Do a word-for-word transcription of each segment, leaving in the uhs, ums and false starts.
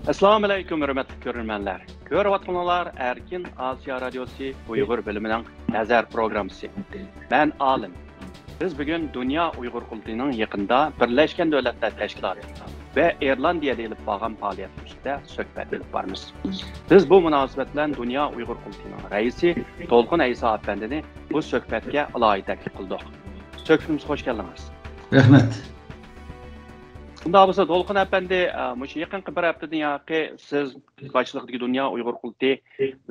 ئەسسالامۇ ئەلەيكۇم، ھۆرمەتلىك كۆرۈرمەنلەر. كۆرۈۋاتقىنىڭلار ئەركىن ئاسىيا رادىيوسى ئۇيغۇر بۆلۈمىنىڭ نەزەر پروگراممىسى. مەن ئالىم. بىز بۈگۈن دۇنيا ئۇيغۇر قۇرۇلتىيىنىڭ يېقىندا بىرلەشكەن دۆلەتلەر تەشكىلاتى ۋە ئىرلاندىيەدە ئېلىپ بارغان پائالىيەت ئۈستىدە سۆھبەت ئېلىپ بارىمىز. بىز بۇ مۇناسىۋەت بىلەن دۇنيا ئۇيغۇر قۇرۇلتىيىنىڭ رەئىسى دولقۇن ئەيسا ئەپەندىنى بۇ سۆھبەتكە ئالاھىدە تەكلىپ قىلدۇق. سۆھبىتىمىزگە خوش كەلدىڭىز. رەھمەت. شۇنداق بولسا، دولقۇن ئەپەندى، ئە، مۇشۇ يېقىنقى بىر ھەپتىدىن ياقى سىز باشچىلىقىدىكى دۇنيا ئۇيغۇر قۇرۇلتىيى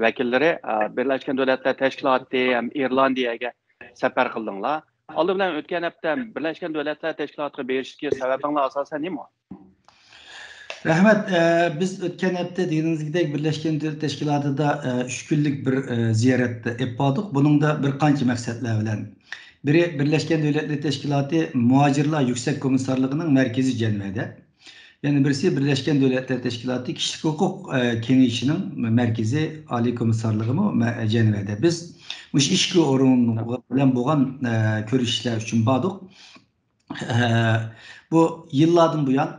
ۋەكىللىرى، ئە، بىرلەشكەن دۆلەتلەر تەشكىلاتى ھەم ئىرلاندىيەگە سەپەر قىلدىڭلار. ئالدى بىلەن ئۆتكەن ھەپتە بىرلەشكەن دۆلەتلەر تەشكىلاتىغا بېرىشتىكى سەۋەبىڭلار ئاساسەن نېمە؟ رەھمەت. ئە، بىز ئۆتكەن ھەپتە دېگىنىڭىزدەك بىرلەشكەن دۆلەتلەر تەشكىلاتىدا، ئە، ئۈچ كۈنلۈك بىر، ئە، زىيارەتتە ئېلىپ باردۇق. بۇنىڭدا بىر قانچە مەقسەتلەر بىلەن. بىرى، بىرلەشكەن دۆلەتلەر تەشكىلاتى مۇھاجىرلار يۈكسەك كومىسسارلىقىنىڭ مەركىزى جەنۋەدە. يەنە بىرسى، بىرلەشكەن دۆلەتلەر تەشكىلاتى كىشىلىك ھوقۇق، ئە، كېڭىشىنىڭ مەركىزى ئالىي كومىسسارلىقىمۇ مە-، جەنۋەدە. بىز مۇشۇ ئىككى ئورۇن بىلەن بولغان، ئە، كۆرۈشۈشلەر ئۈچۈن باردۇق. ئە، بۇ يىللاردىن بۇيان،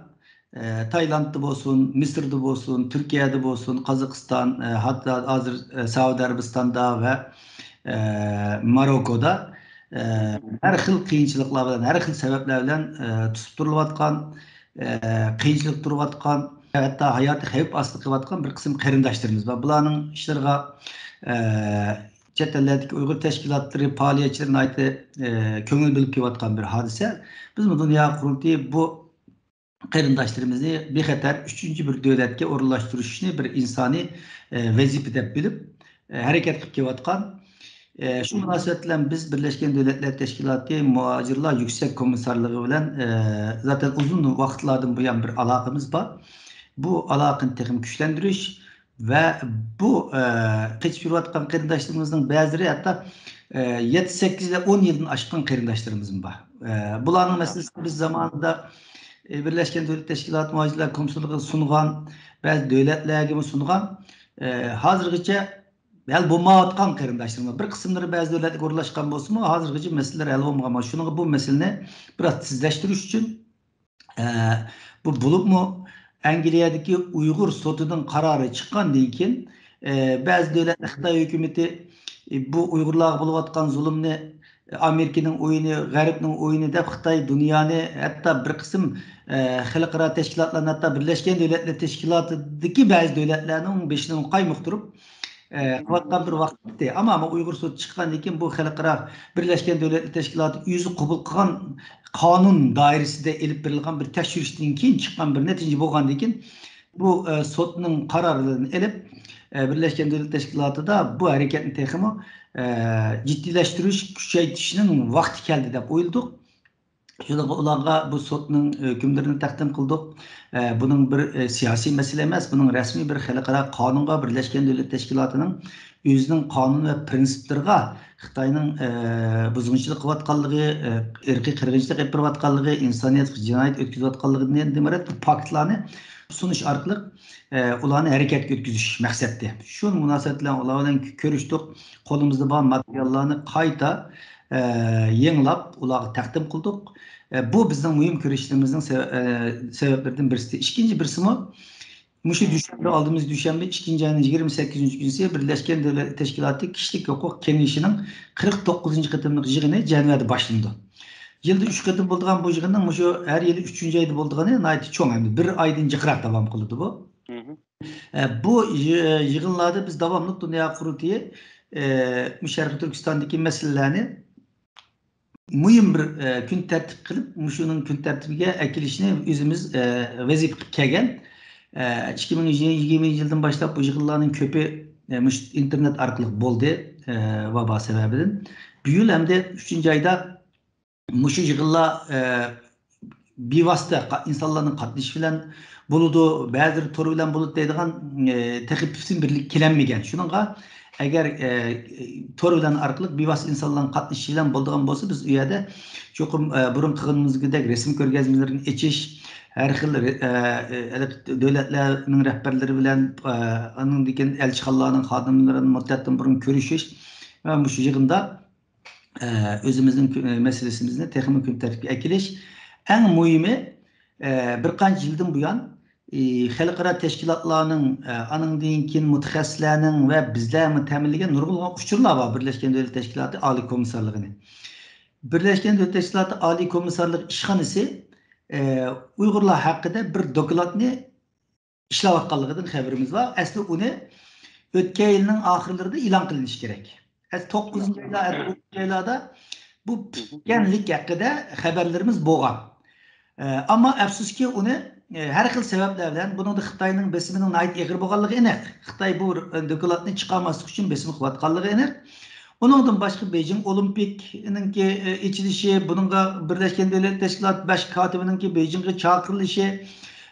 ئە، تايلاندتا بولسۇن، مىسىردا بولسۇن، تۈركىيەدە بولسۇن، قازاقىستان، ئە، ھەتتا ھازىر، ئە، سەئۇدى ئەرەبىستاندا ۋە، ئە، ماروكودا، ئە، ھەر خىل قىيىنچىلىقلار بىلەن، ھەر خىل سەۋەبلەر بىلەن، ئە، توسۇپ تۇرۇلۇۋاتقان، ئە، قىيىنچىلىق تۇرۇۋاتقان، ھەتتا ھاياتى خەۋپ ئاستىدا قېلىۋاتقان بىر قىسىم قېرىنداشلىرىمىز بار. بۇلارنىڭ ئىشلىرىغا، ئە، چەت ئەللەردىكى ئۇيغۇر تەشكىلاتلىرى پائالىيەتچىلىرى ناھايىتى، ئە، كۆڭۈل بۆلۈپ كېلىۋاتقان بىر ھادىسە. بىزمۇ دۇنيا قۇرۇلتىيى بۇ قېرىنداشلىرىمىزنى بىخەتەر ئۈچىنچى بىر دۆلەتكە ئورۇنلاشتۇرۇشنى بىر ئىنسانىي، ئە، ۋەزىپە دەپ بىلىپ، ئە، ھەرىكەت قىلىپ كېلىۋاتقان. ئە، شۇ مۇناسىۋەت بىلەن بىز بىرلەشكەن دۆلەتلەر تەشكىلاتى مۇھاجىرلار يۈكسەك كومىسسارلىقى بىلەن، ئە، زاتەن ئۇزۇن ۋاقىتلاردىن بۇيان بىر ئالاقىمىز بار. بۇ ئالاقىنى تېخىمۇ كۈچلەندۈرۈش ۋە بۇ، ئە، قېچىپ يۈرۈۋاتقان قېرىنداشلىرىمىزنىڭ بەزىلىرى ھەتتا، ئە، يەتتە، سەككىز ۋە ئون يىلدىن ئاشقان قېرىنداشلىرىمىزمۇ بار. ئە، بۇلارنىڭ مەسىلىسىنى بىز زامانىدا، ئە، بىرلەشكەن دۆلەت تەشكىلاتى مۇھاجىرلار كومىسسارلىقىغا سۇنغان، بەزى دۆلەتلەرگىمۇ سۇنغان. ئە، ھازىرغىچە ھەل بولمايۋاتقان قېرىنداشلىرىمىز. بىر قىسىملىرى بەزى دۆلەتلەرگە ئورۇنلاشقان بولسىمۇ، ھازىرغىچە مەسىلىلەر ھەل بولمىغان. شۇنىڭغا بۇ مەسىلىنى بىراز تېزلەشتۈرۈش ئۈچۈن، ئە، بۇ بولۇپمۇ ئەنگلىيەدىكى ئۇيغۇر سوتىنىڭ قارارى چىققاندىن كېيىن، ئە، بەزى دۆلەتلەر خىتاي ھۆكۈمىتى، ئە، بۇ ئۇيغۇرلارغا بولۇۋاتقان زۇلۇمنى ئامېرىكىنىڭ ئويۇنى، غەربنىڭ ئويۇنى دەپ خىتاي دۇنيانى، ھەتتا بىر قىسىم، ئە، خەلقئارا تەشكىلاتلارنى، ھەتتا بىرلەشكەن دۆلەتلەر تەشكىلاتىدىكى بەزى دۆلەتلەرنىڭ بېشىنى قايمۇقتۇرۇپ، ئە، قىلىۋاتقان بىر ۋاقىت ئىدى. ئەمما، ئەمما ئۇيغۇر سوتى چىققاندىن كېيىن بۇ خەلقئارا بىرلەشكەن دۆلەتلەر تەشكىلاتى ئۆزى قوبۇل قىلغان قانۇن دائىرىسىدە ئېلىپ بېرىلغان بىر تەكشۈرۈشتىن كېيىن چىققان بىر نەتىجە بولغاندىن كېيىن، بۇ، ئە، سوتنىڭ قارارلىرىنى ئېلىپ، ئە، بىرلەشكەن دۆلەتلەر تەشكىلاتىدا بۇ ھەرىكەتنى تېخىمۇ، ئە، جىددىيلەشتۈرۈش، كۈچەيتىشنىڭ ۋاقتى كەلدى دەپ ئويلىدۇق. شۇنىڭغا ئۇلارغا بۇ سوتنىڭ ھۆكۈملىرىنى تەقدىم قىلدۇق. ئە، بۇنىڭ بىر، ئە، سىياسىي مەسىلە ئەمەس، بۇنىڭ رەسمىي بىر خەلقئارا قانۇنغا، بىرلەشكەن دۆلەت تەشكىلاتىنىڭ ئۆزىنىڭ قانۇن ۋە پىرىنسىپلىرىغا خىتاينىڭ، ئە، بۇزغۇنچىلىق قىلىۋاتقانلىقى، ئە، ئىرقىي قىرغىنچىلىق ئېلىپ بېرىۋاتقانلىقى، ئىنسانىيەتكە جىنايەت ئۆتكۈزۈۋاتقانلىقىدىن ئىبارەت بىر پاكىتلارنى سۇنۇش ئارقىلىق، ئە، ئۇلارنى ھەرىكەتكە ئۆتكۈزۈش مەقسەتتە. شۇ مۇناسىۋەت بىلەن ئۇلار بىلەن كۆرۈشتۇق. قولىمىزدا بار ماتېرىياللارنى قايتا، ئە، يېڭىلاپ ئۇلارغا تەقدىم قىلدۇق. ئە، بۇ بىزنىڭ مۇھىم كۆرۈشلىرىمىزنىڭ سەۋ-، ئە، سەۋەبلىرىدىن بىرسى. ئىككىنچى بىرسىمۇ، مۇشۇ دۈشەنبە، ئالدىمىزدىكى دۈشەنبە، ئىككىنچى ئاينىڭ يىگىرمە سەككىزىنچى كۈنىسى بىرلەشكەن دۆلەتلەر تەشكىلاتى كىشىلىك ھوقۇق كېڭىشىنىڭ قىرىق توققۇزىنچى قېتىملىق يىغىنى جەنۋەدە باشلىنىدۇ. يىلدا ئۈچ قېتىم بولىدىغان بۇ يىغىننىڭ مۇشۇ ھەر يىلى ئۈچىنچى ئايدا بولىدىغىنى ناھايىتى چوڭ، ئەمدى بىر ئايدىن جىقراق داۋام قىلىدۇ بۇ. ئە، بۇ يى-، يىغىنلاردا بىز داۋاملىق دۇنيا قۇرۇلتىيى، ئە، مۇشۇ شەرقىي تۈركىستاندىكى مەسىلىلەرنى مۇھىم بىر، ئە، كۈن تەرتىپ قىلىپ، مۇشۇنىڭ كۈن تەرتىپىگە ئەكېلىشنى ئۆزىمىز، ئە، ۋەزىپە قىلىپ كەلگەن. ئە، ئىككى مىڭ يىگىرمە يىلدىن باشلاپ بۇ يىغىنلارنىڭ كۆپى، ئە، مۇشۇ ئىنتېرنېت ئارقىلىق بولدى، ئە، ۋابا سەۋەبىدىن. بۇ يىل ئەمدى ئۈچىنچى ئايدا مۇشۇ يىغىنلار، ئە، بىۋاسىتە قا-، ئىنسانلارنىڭ قاتنىشىشى بىلەن بولىدۇ، بەزىلىرى تور بىلەن بولىدۇ دەيدىغان، ئە، تېخى پۈتۈن بىرلىك كېلەلمىگەن. شۇنىڭغا ئەگەر، ئە، تور بىلەن ئارقىلىق بىۋاسىتە ئىنسانلارنىڭ قاتنىشىشى بىلەن بولىدىغان بولسا، بىز ئۇ يەردە چوقۇم، ئە، بۇرۇن قىلغىنىمىزدەك رەسىم كۆرگەزمىلىرىنى ئېچىش، ھەر خىل، ئە، ئە، دۆلەتلەرنىڭ رەھبەرلىرى بىلەن، ئە، ئاندىن كېيىن ئەلچىخانىلارنىڭ خادىملىرى بىلەن مۇددەتتىن بۇرۇن كۆرۈشۈش ۋە مۇشۇ يىغىندا ئە، ئۆزىمىزنىڭ كۈ-، مەسىلىسىمىزنى تېخىمۇ كۈن تەرتىپكە ئەكېلىش. ئەڭ مۇھىمى، ئە، بىر قانچە يىلدىن بۇيان، ئى، خەلقئارا تەشكىلاتلارنىڭ، ئە، ئانىڭدىن كېيىن مۇتەخەسسىسلەرنىڭ ۋە بىزلەرمۇ تەمىنلىگەن نۇرغۇنلىغان ئۇچۇرلار بار بىرلەشكەن دۆلەت تەشكىلاتى ئالىي كومىسسارلىقىنى. بىرلەشكەن دۆلەت تەشكىلاتى ئالىي كومىسسارلىق ئىشخانىسى، ئە، ئۇيغۇرلار ھەققىدە بىر دوكلاتنى ئىشلەۋاتقانلىقىدىن خەۋىرىمىز بار. ئەسلى ئۇنى ئۆتكەن يىلنىڭ ئاخىرلىرىدا ئېلان قىلىنىشى كېرەك. ئەسلى توققۇزىنچى ئايلار، ئون ئايلاردا بۇ پۈتكەنلىك ھەققىدە خەۋەرلىرىمىز بولغان. ئە، ئەمما ئەپسۇسكى، ئۇنى، ئە، ھەر خىل سەۋەبلەر بىلەن، بۇنىڭدا خىتاينىڭ بېسىمىنىڭ ناھايىتى ئېغىر بولغانلىقى ئېنىق. خىتاي بۇ، ئە، دوكلاتنى چىقارماسلىق ئۈچۈن بېسىم قىلىۋاتقانلىقى ئېنىق. ئۇنىڭدىن باشقا، بېيجىڭ ئولىمپىكىنىڭكى، ئە، ئېچىلىشى، بۇنىڭغا بىرلەشكەن دۆلەتلەر تەشكىلاتى باش كاتىپىنىڭكى بېيجىڭغا چاقىرىلىشى،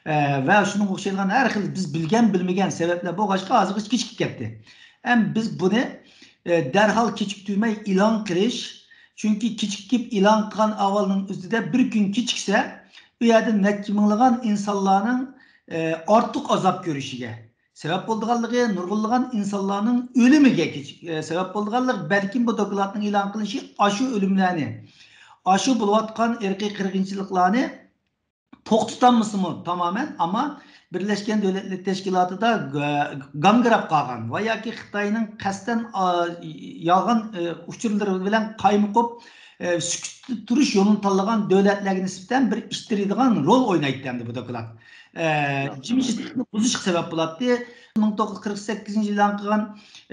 ئە، ۋە شۇنىڭغا ئوخشايدىغان ھەر خىل بىز بىلگەن، بىلمىگەن سەۋەبلەر بولغاچقا، ھازىرغىچە كېچىكىپ كەتتى. ھەم بىز بۇنى، ئە، دەرھال كېچىكتۈرمەي ئېلان قىلىش، چۈنكى كېچىكىپ ئېلان قىلغان ئەھۋالنىڭ ئۈستىدە بىر كۈن كېچىكسە، ئۇ يەردە نەچچە مىڭلىغان ئىنسانلارنىڭ، ئە، ئارتۇق ئازاب كۆرۈشىگە سەۋەب بولىدىغانلىقى، نۇرغۇنلىغان ئىنسانلارنىڭ ئۆلۈمىگە كېچ-، ئە، سەۋەب بولىدىغانلىقى، بەلكىم بۇ دوكلاتنىڭ ئېلان قىلىنىشى ئاشۇ ئۆلۈملەرنى، ئاشۇ بولۇۋاتقان ئىرقىي قىرغىنچىلىقلارنى توختىتالمىسىمۇ تامامەن، ئەمما بىرلەشكەن دۆلەتلەر تەشكىلاتىدا گا-، گاڭگىراپ قالغان ۋە ياكى خىتاينىڭ قەستەن، ئا، يالغان، ئە، ئۇچۇرلىرى بىلەن قايمۇقۇپ، ئە، سۈكۈتتە تۇرۇش يولىنى تاللىغان دۆلەتلەرگە نىسبەتەن بىر ئىتتىرىدىغان رول ئوينايتتى ئەمدى بۇ دوكلات. ئە، جىمجىتلىقنى بۇزۇشقا سەۋەب بولاتتى. مىڭ توققۇز يۈز قىرىق سەككىزىنچى يىلى ئېلان قىلغان،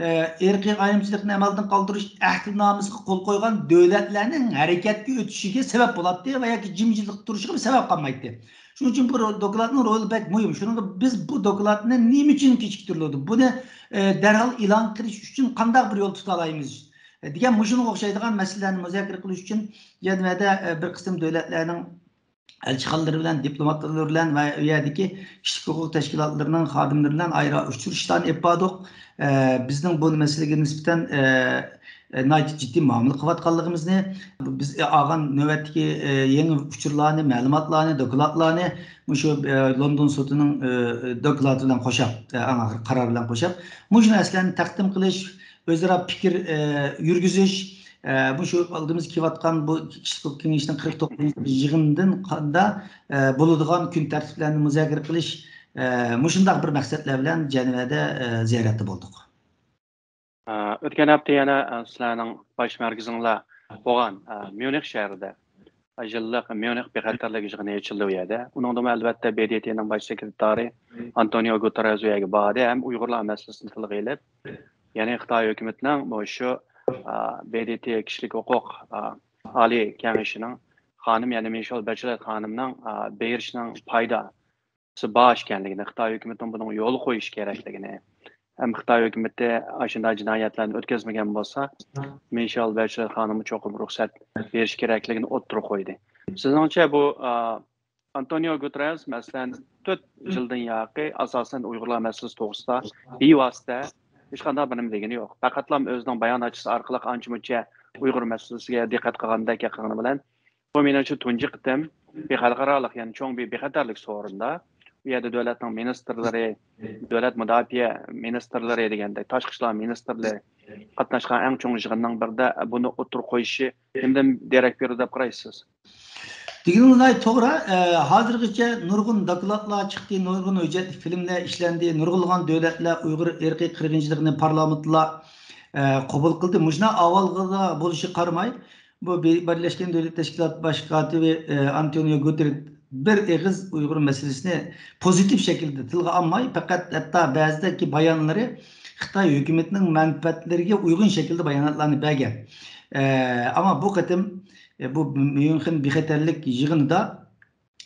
ئە، ئىرقىي ئايرىمچىلىقنى ئەمەلدىن قالدۇرۇش ئەھدىنامىسىغا قول قويغان دۆلەتلەرنىڭ ھەرىكەتكە ئۆتۈشىگە سەۋەب بولاتتى ۋە ياكى جىمجىتلىق تۇرۇشىغا سەۋەب قالمايتتى. شۇنىڭ ئۈچۈن بۇ دوكلاتنىڭ رولى بەك مۇھىم. شۇنىڭغا بىز بۇ دوكلاتنى نېمە ئۈچۈن كېچىكتۈرۈلىدۇ؟ بۇنى، ئە، دەرھال ئېلان قىلىش ئۈچۈن قانداق بىر يول تۇتالايمىز؟ دېگەن مۇشۇنىڭغا ئوخشايدىغان مەسىلىلەرنى مۇزاكىرە قىلىش ئۈچۈن جەنۋەدە، ئە، بىر قىسىم دۆلەتلەرنىڭ ئەلچىخانىلىرى بىلەن، دىپلوماتلىرى بىلەن ۋە ئۇ يەردىكى كىشىلىك ھوقۇق تەشكىلاتلىرىنىڭ خادىملىرى بىلەن ئايرى ئۇچرىشىشلارنى ئېلىپ باردۇق. ئە، بىزنىڭ بۇ مەسىلىگە نىسبەتەن، ئە، ئە، ناھايىتى جىددىي مۇئامىلە قىلىۋاتقانلىقىمىزنى، بىز ئالغان نۆۋەتتىكى، ئە، يېڭى ئۇچۇرلارنى، مەلۇماتلارنى، دوكلاتلارنى مۇشۇ، ئە، لوندون سوتىنىڭ، ئە، دوكلاتى بىلەن قوشاپ، ئە، ئەڭ ئاخىرقى قارار بىلەن قوشاپ، مۇشۇ نەرسىلەرنى تەقدىم قىلىش، ئۆزئارا پىكىر، ئە، يۈرگۈزۈش، ئە، مۇشۇ ئالدىمىزدا كېلىۋاتقان بۇ كىشىلىك ھوقۇق كېڭىشىنىڭ قىرىق توققۇزىنچى يىغىنىدىن قاندا، ئە، بولىدىغان كۈن تەرتىپلەرنى مۇزاكىرە قىلىش، ئە، مۇشۇنداق بىر مەقسەتلەر بىلەن جەنۋەدە، ئە، زىيارەتتە بولدۇق. ئە، ئۆتكەن ھەپتە يەنە، ئە، سىلەرنىڭ باش مەركىزىڭلار بولغان، ئە، ميۇنخ شەھىرىدە يىللىق ميۇنخ بىخەتەرلىك يىغىنى ئېچىلدى ئۇ يەردە. ئۇنىڭدىمۇ ئەلۋەتتە ب د ت نىڭ باش سېكرېتارى ئانتونىيو گۇتېررېز ئۇ يەرگە باردى ھەم ئۇيغۇرلار مەسىلىسىنى تىلغا ئېلىپ، يەنى خىتاي ھۆكۈمىتىنىڭ مۇشۇ، ئا، ب د ت كىشىلىك ھوقۇق، ئا، ئالىي كېڭىشىنىڭ خانىم، يەنى مىشېل بەچلېت خانىمنىڭ، ئا، بېرىشىنىڭ پايدىسى بار ئىكەنلىكىنى، خىتاي ھۆكۈمىتىنىڭ بۇنىڭغا يول قويۇشى كېرەكلىكىنى، ھەم خىتاي ھۆكۈمىتى ئاشۇنداق جىنايەتلەرنى ئۆتكۈزمىگەن بولسا، مىشېل بەچلېت خانىمغا چوقۇم رۇخسەت بېرىش كېرەكلىكىنى ئوتتۇرىغا قويدى. سىزنىڭچە بۇ، ئا، ئانتونىيو گۇتېررېز، مەسىلەن، تۆت يىلدىن ياقى ئاساسەن ئۇيغۇرلار مەسىلىسى توغرىسىدا بىۋاسىتە ھېچقانداق بىر نېمە دېگىنى يوق. پەقەتلا ئۆزىنىڭ باياناتچىسى ئارقىلىق ئانچە-مۇنچە ئۇيغۇر مەسىلىسىگە دىققەت قىلغاندەك قىلغىنى بىلەن، بۇ مېنىڭچە تۇنجى قېتىم بىر خەلقئارالىق، يەنى چوڭ بىر بىخەتەرلىك سورۇندا، ئۇ يەردە دۆلەتنىڭ مىنىستىرلىرى، دۆلەت مۇداپىئە مىنىستىرلىرى دېگەندەك، تاشقى ئىشلار مىنىستىرلىرى قاتناشقان ئەڭ چوڭ يىغىننىڭ بىرىدە بۇنى ئوتتۇرىغا قويۇشى نېمىدىن دېرەك بېرىدۇ دەپ قارايسىز؟ دېگىنىڭىز ناھايىتى توغرا. ئە، ھازىرغىچە نۇرغۇن دوكلاتلار چىقتى، نۇرغۇن ھۆججەتلىك فىلىملەر ئىشلەندى، نۇرغۇنلىغان دۆلەتلەر ئۇيغۇر ئىرقىي قىرغىنچىلىقىنى پارلامېنتلار، ئە، قوبۇل قىلدى. مۇشۇنداق ئەھۋاللار بولۇشىغا قارىماي، بۇ بىر-، بىرلەشكەن دۆلەت تەشكىلاتى باش كاتىپى، ئە، ئانتونىيو گۇتېررېز بىر ئېغىز ئۇيغۇر مەسىلىسىنى پوزىتىپ شەكىلدە تىلغا ئالماي، پەقەت ھەتتا بەزىدىكى بايانلىرى خىتاي ھۆكۈمىتىنىڭ مەنپەئەتلىرىگە ئۇيغۇن شەكىلدە باياناتلارنى بەرگەن. ئە، ئەمما بۇ قېتىم، ئە، بۇ ميۇنخېن بىخەتەرلىك يىغىنىدا